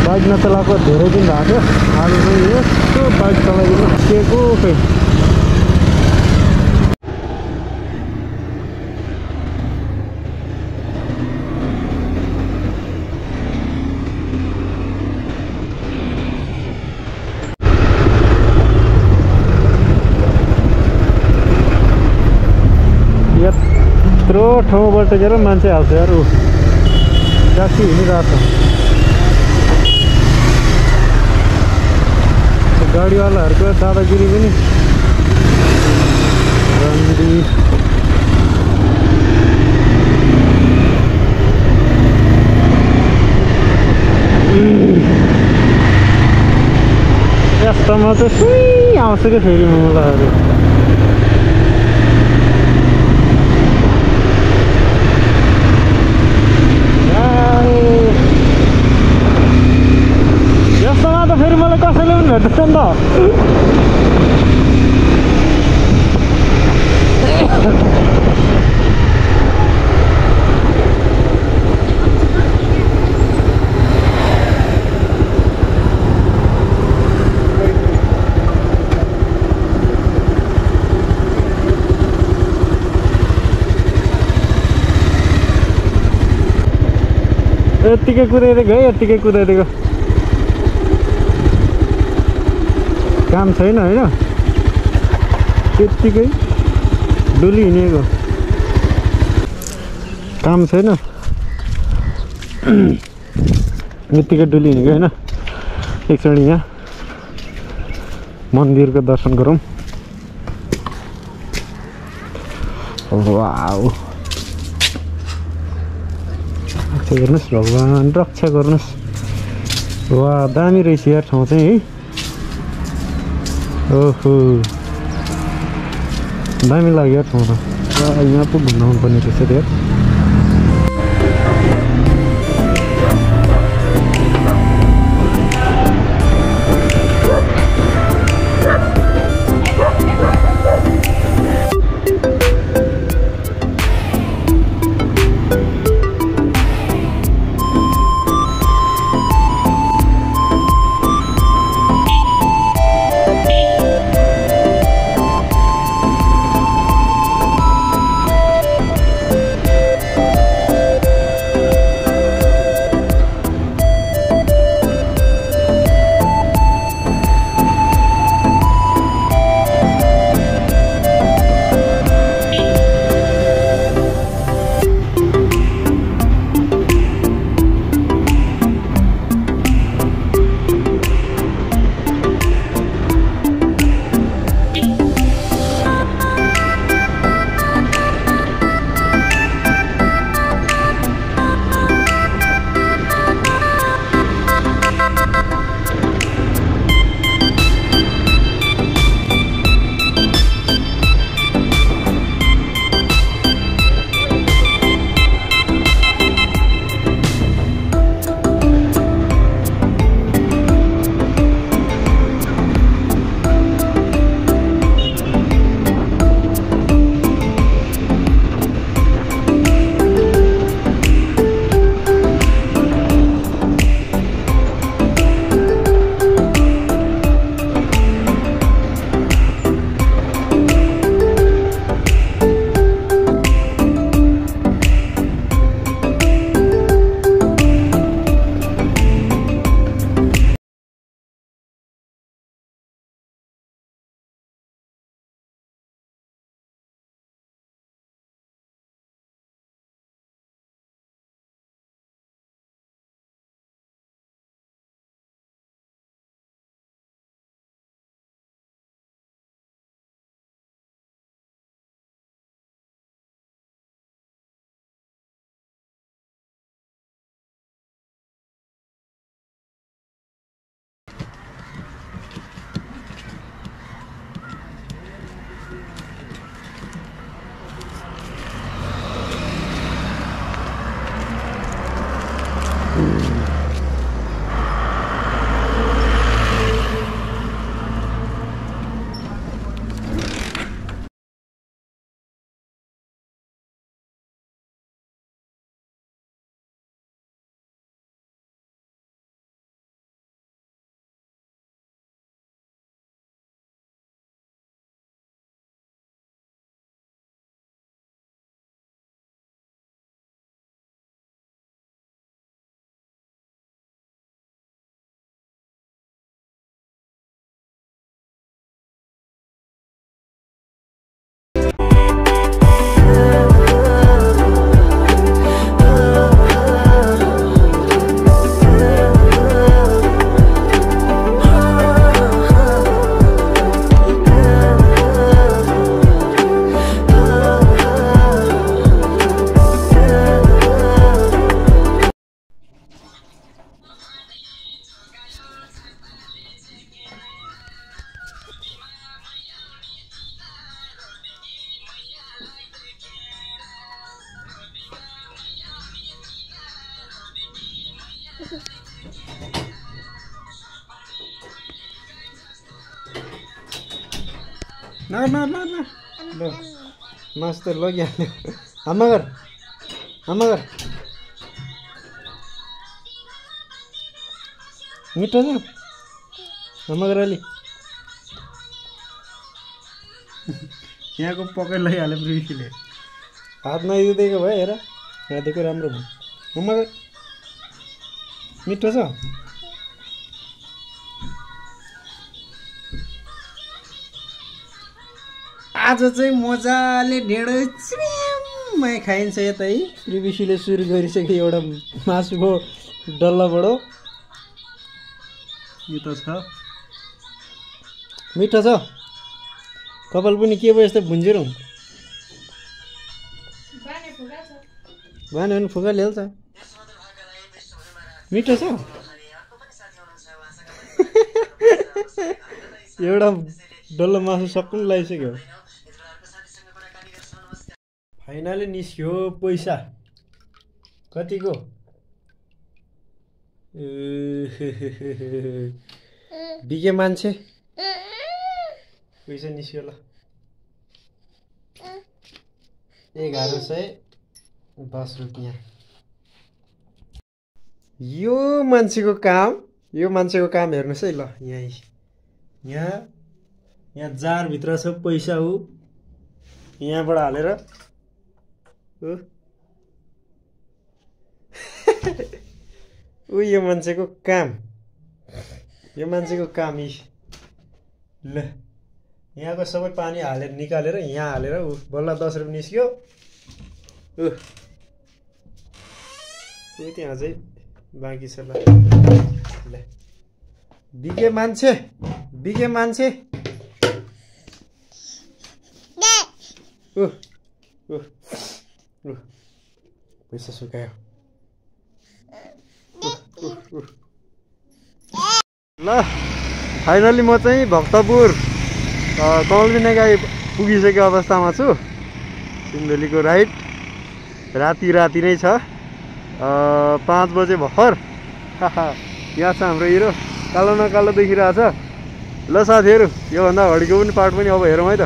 बाइक नचलाएको धेरै दिन भएको थियो। आज चाहिँ यस्तो बाइक चलाइदिनु सिकेको खै। यत्रो ठाउँबाट गएर मान्छे हाल्छ यार। ट्याक्सी हिँडिरहेको छ। गाडीवालाहरूको दादागिरी पनि यस्तोमा चाहिँ सुई आउँछ क्या फेरि मलाई। यस्तोमा त फेरि मलाई कसैले पनि भेट्दैन नि त। यत्तिकै कुदाइदिएको है, यत्तिकै कुदाइदिएको। काम छैन हैन, त्यत्तिकै डुली हिँडेको। काम छैन, यत्तिकै डुली हिँडेको हैन। एकचोटि यहाँ मन्दिरको दर्शन गरौँ। वाउ, रक्षा गर्नुहोस् भगवान्, रक्षा गर्नुहोस्। वा दामी रहेछ यार ठाउँ चाहिँ है। ओहो दामी लाग्यो यार ठाउँ त। यहाँ पो घुम्न आउनुपर्ने रहेछ यार। ना ना ना ना ल मास त लगिहाल्यो आमा घर मिठो छ आमा घर अलि यहाँको पकड लगिहाल्यो प्रिभिसले हात नदिएको भयो हेर नदिएको राम्रो भयो आमा घर मिठो छ आज चाहिँ मजाले ढेँडो चिम्मै खाइन्छ यतै प्रिभिसीले सुरु गरिसक्यो एउटा मासुको डल्लाबाट यो त छ मिठो छ कपाल पनि के भयो यस्तो भुन्जेर बाने पनि फुका ल्याउँछ मिठो छ एउटा डल्लो मासु सक्नु लगाइसक्यो फाइनली निस्क्यो पैसा कतिको बिके मान्छे पैसा निस्क्यो ल 1110 रुपियाँ यो मान्छेको काम हेर्नुहोस् है ल यहाँ जारभित्र छ पैसा हो यहाँबाट हालेर यो मान्छेको काम ल यहाँको सबै पानी हालेर निकालेर यहाँ हालेर बल्ल 10 रुपियाँ निस्क्यो त्यहाँ चाहिँ बाँकी छ ल बिके मान्छे पैसा सुकायो ल फाइनली म चाहिँ भक्तपुर कमलबिना गाई पुगिसकेको अवस्थामा छु सिन्धुलीको राइट राति नै छ 5 बजे भर्खर यहाँ छ हाम्रो हिरो कालो न कालो देखिरहेछ ल साथीहरू योभन्दा अगाडिको पनि पार्ट पनि अब हेरौँ है त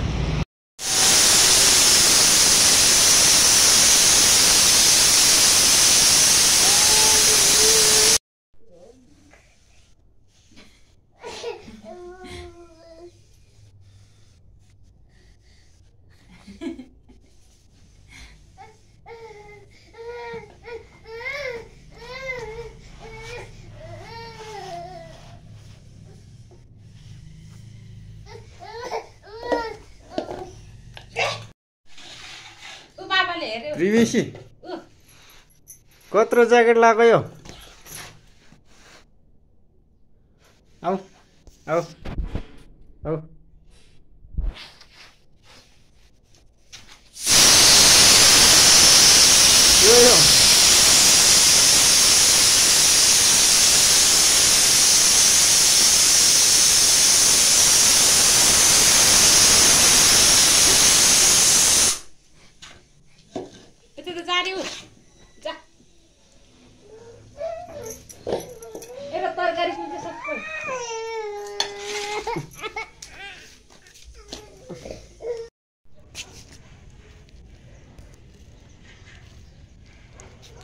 त्रिवेशी कत्रो ज्याकेट लगाएको यो आऊ यो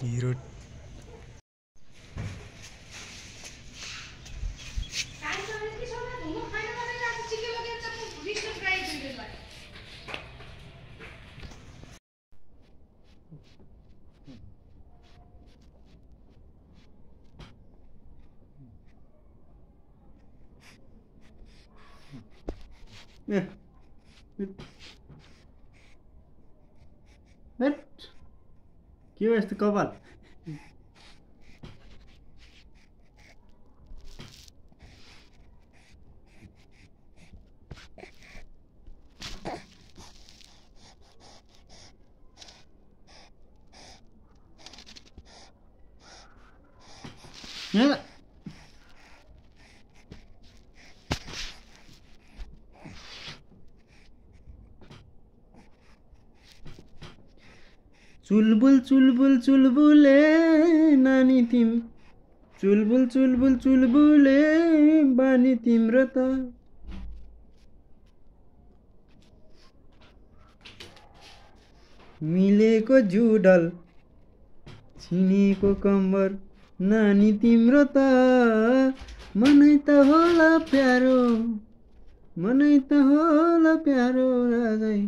हिरो के हो यस्तो कपाल चुलबुल चुलबुल चुलबुले नानी तिम चुलबुल चुलबुल चुलबुले बानी तिम्रो त मिलेको जुडल छिनेको कम्बर नानी तिम्रो त मनै त होला प्यारो राजै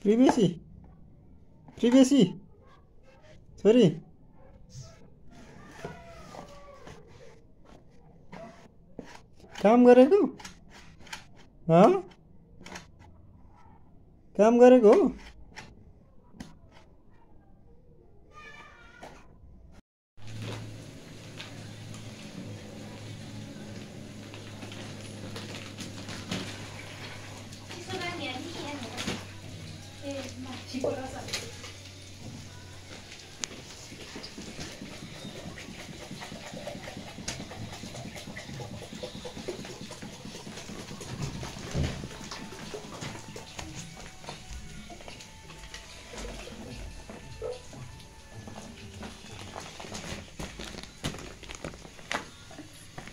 प्रिभेसी छोरी काम गरेको काम गरेको हो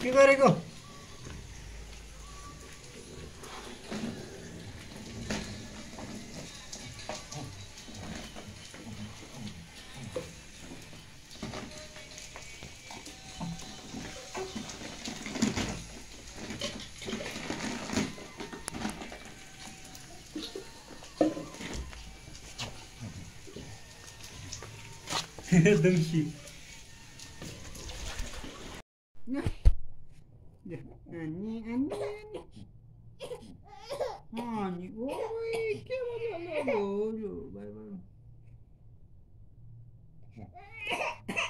के गरेको Dengki. Ani, oi, que maravilhoso. Vai.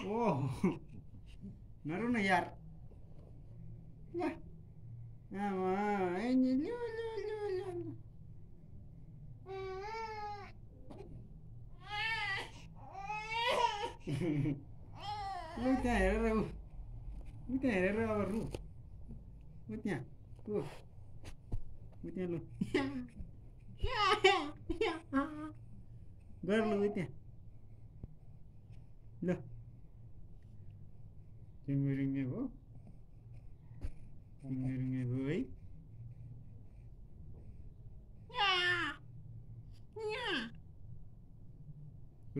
Oh, naruh na yar. Nah, ini lu. Udah ya, baru. Udah lu. Gar lu udah. Loh. Tinggiringnya boy.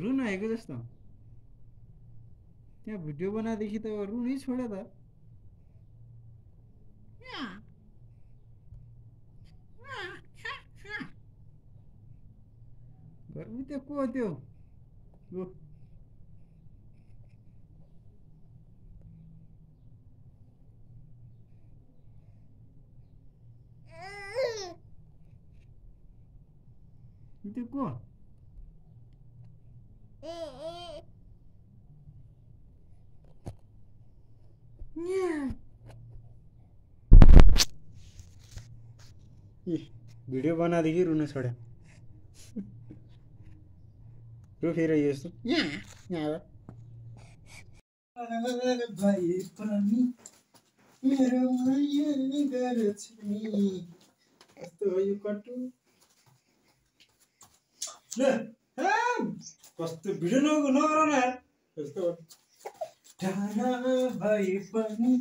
रुन आएको जस्तो त्यहाँ भिडियो बनादेखि त रुनै छोड्यो त गर्मी त्यो को त्यो लु त्यो को भिडियो बनादेखि रुन छोड्यो रो फेरि यस्तो भाइ पनि मेरो माया गर्छ नि कस्तो हो यो कटु ल कस्तो भिडियो नगर न यार कस्तो टाढा भए पनि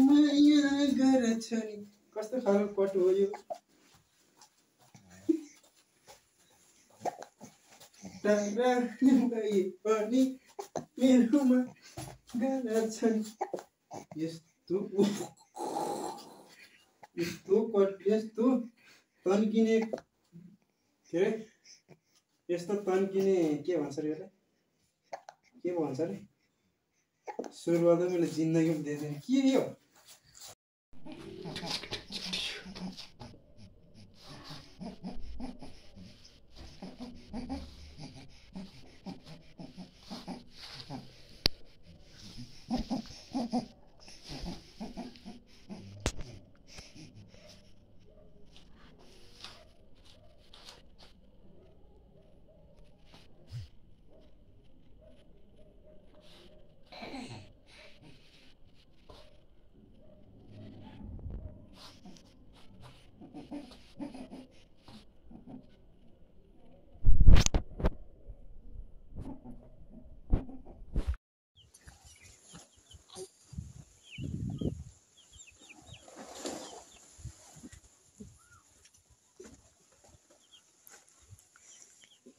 माया गर्छ नि कस्तो खालको कटु हो यो टाढा भए पनि मेरोमा गर्छ नि यस्तो तन्किने के अरे यस्तो तन्किने के भन्छ अरे यसलाई के भन्छ अरे सुरुवात मैले जिन्दगीमा देखेँ के यो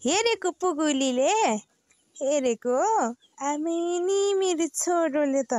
हेरेको पुगुलीले हेरेको आमेनी मेरो छोरोले त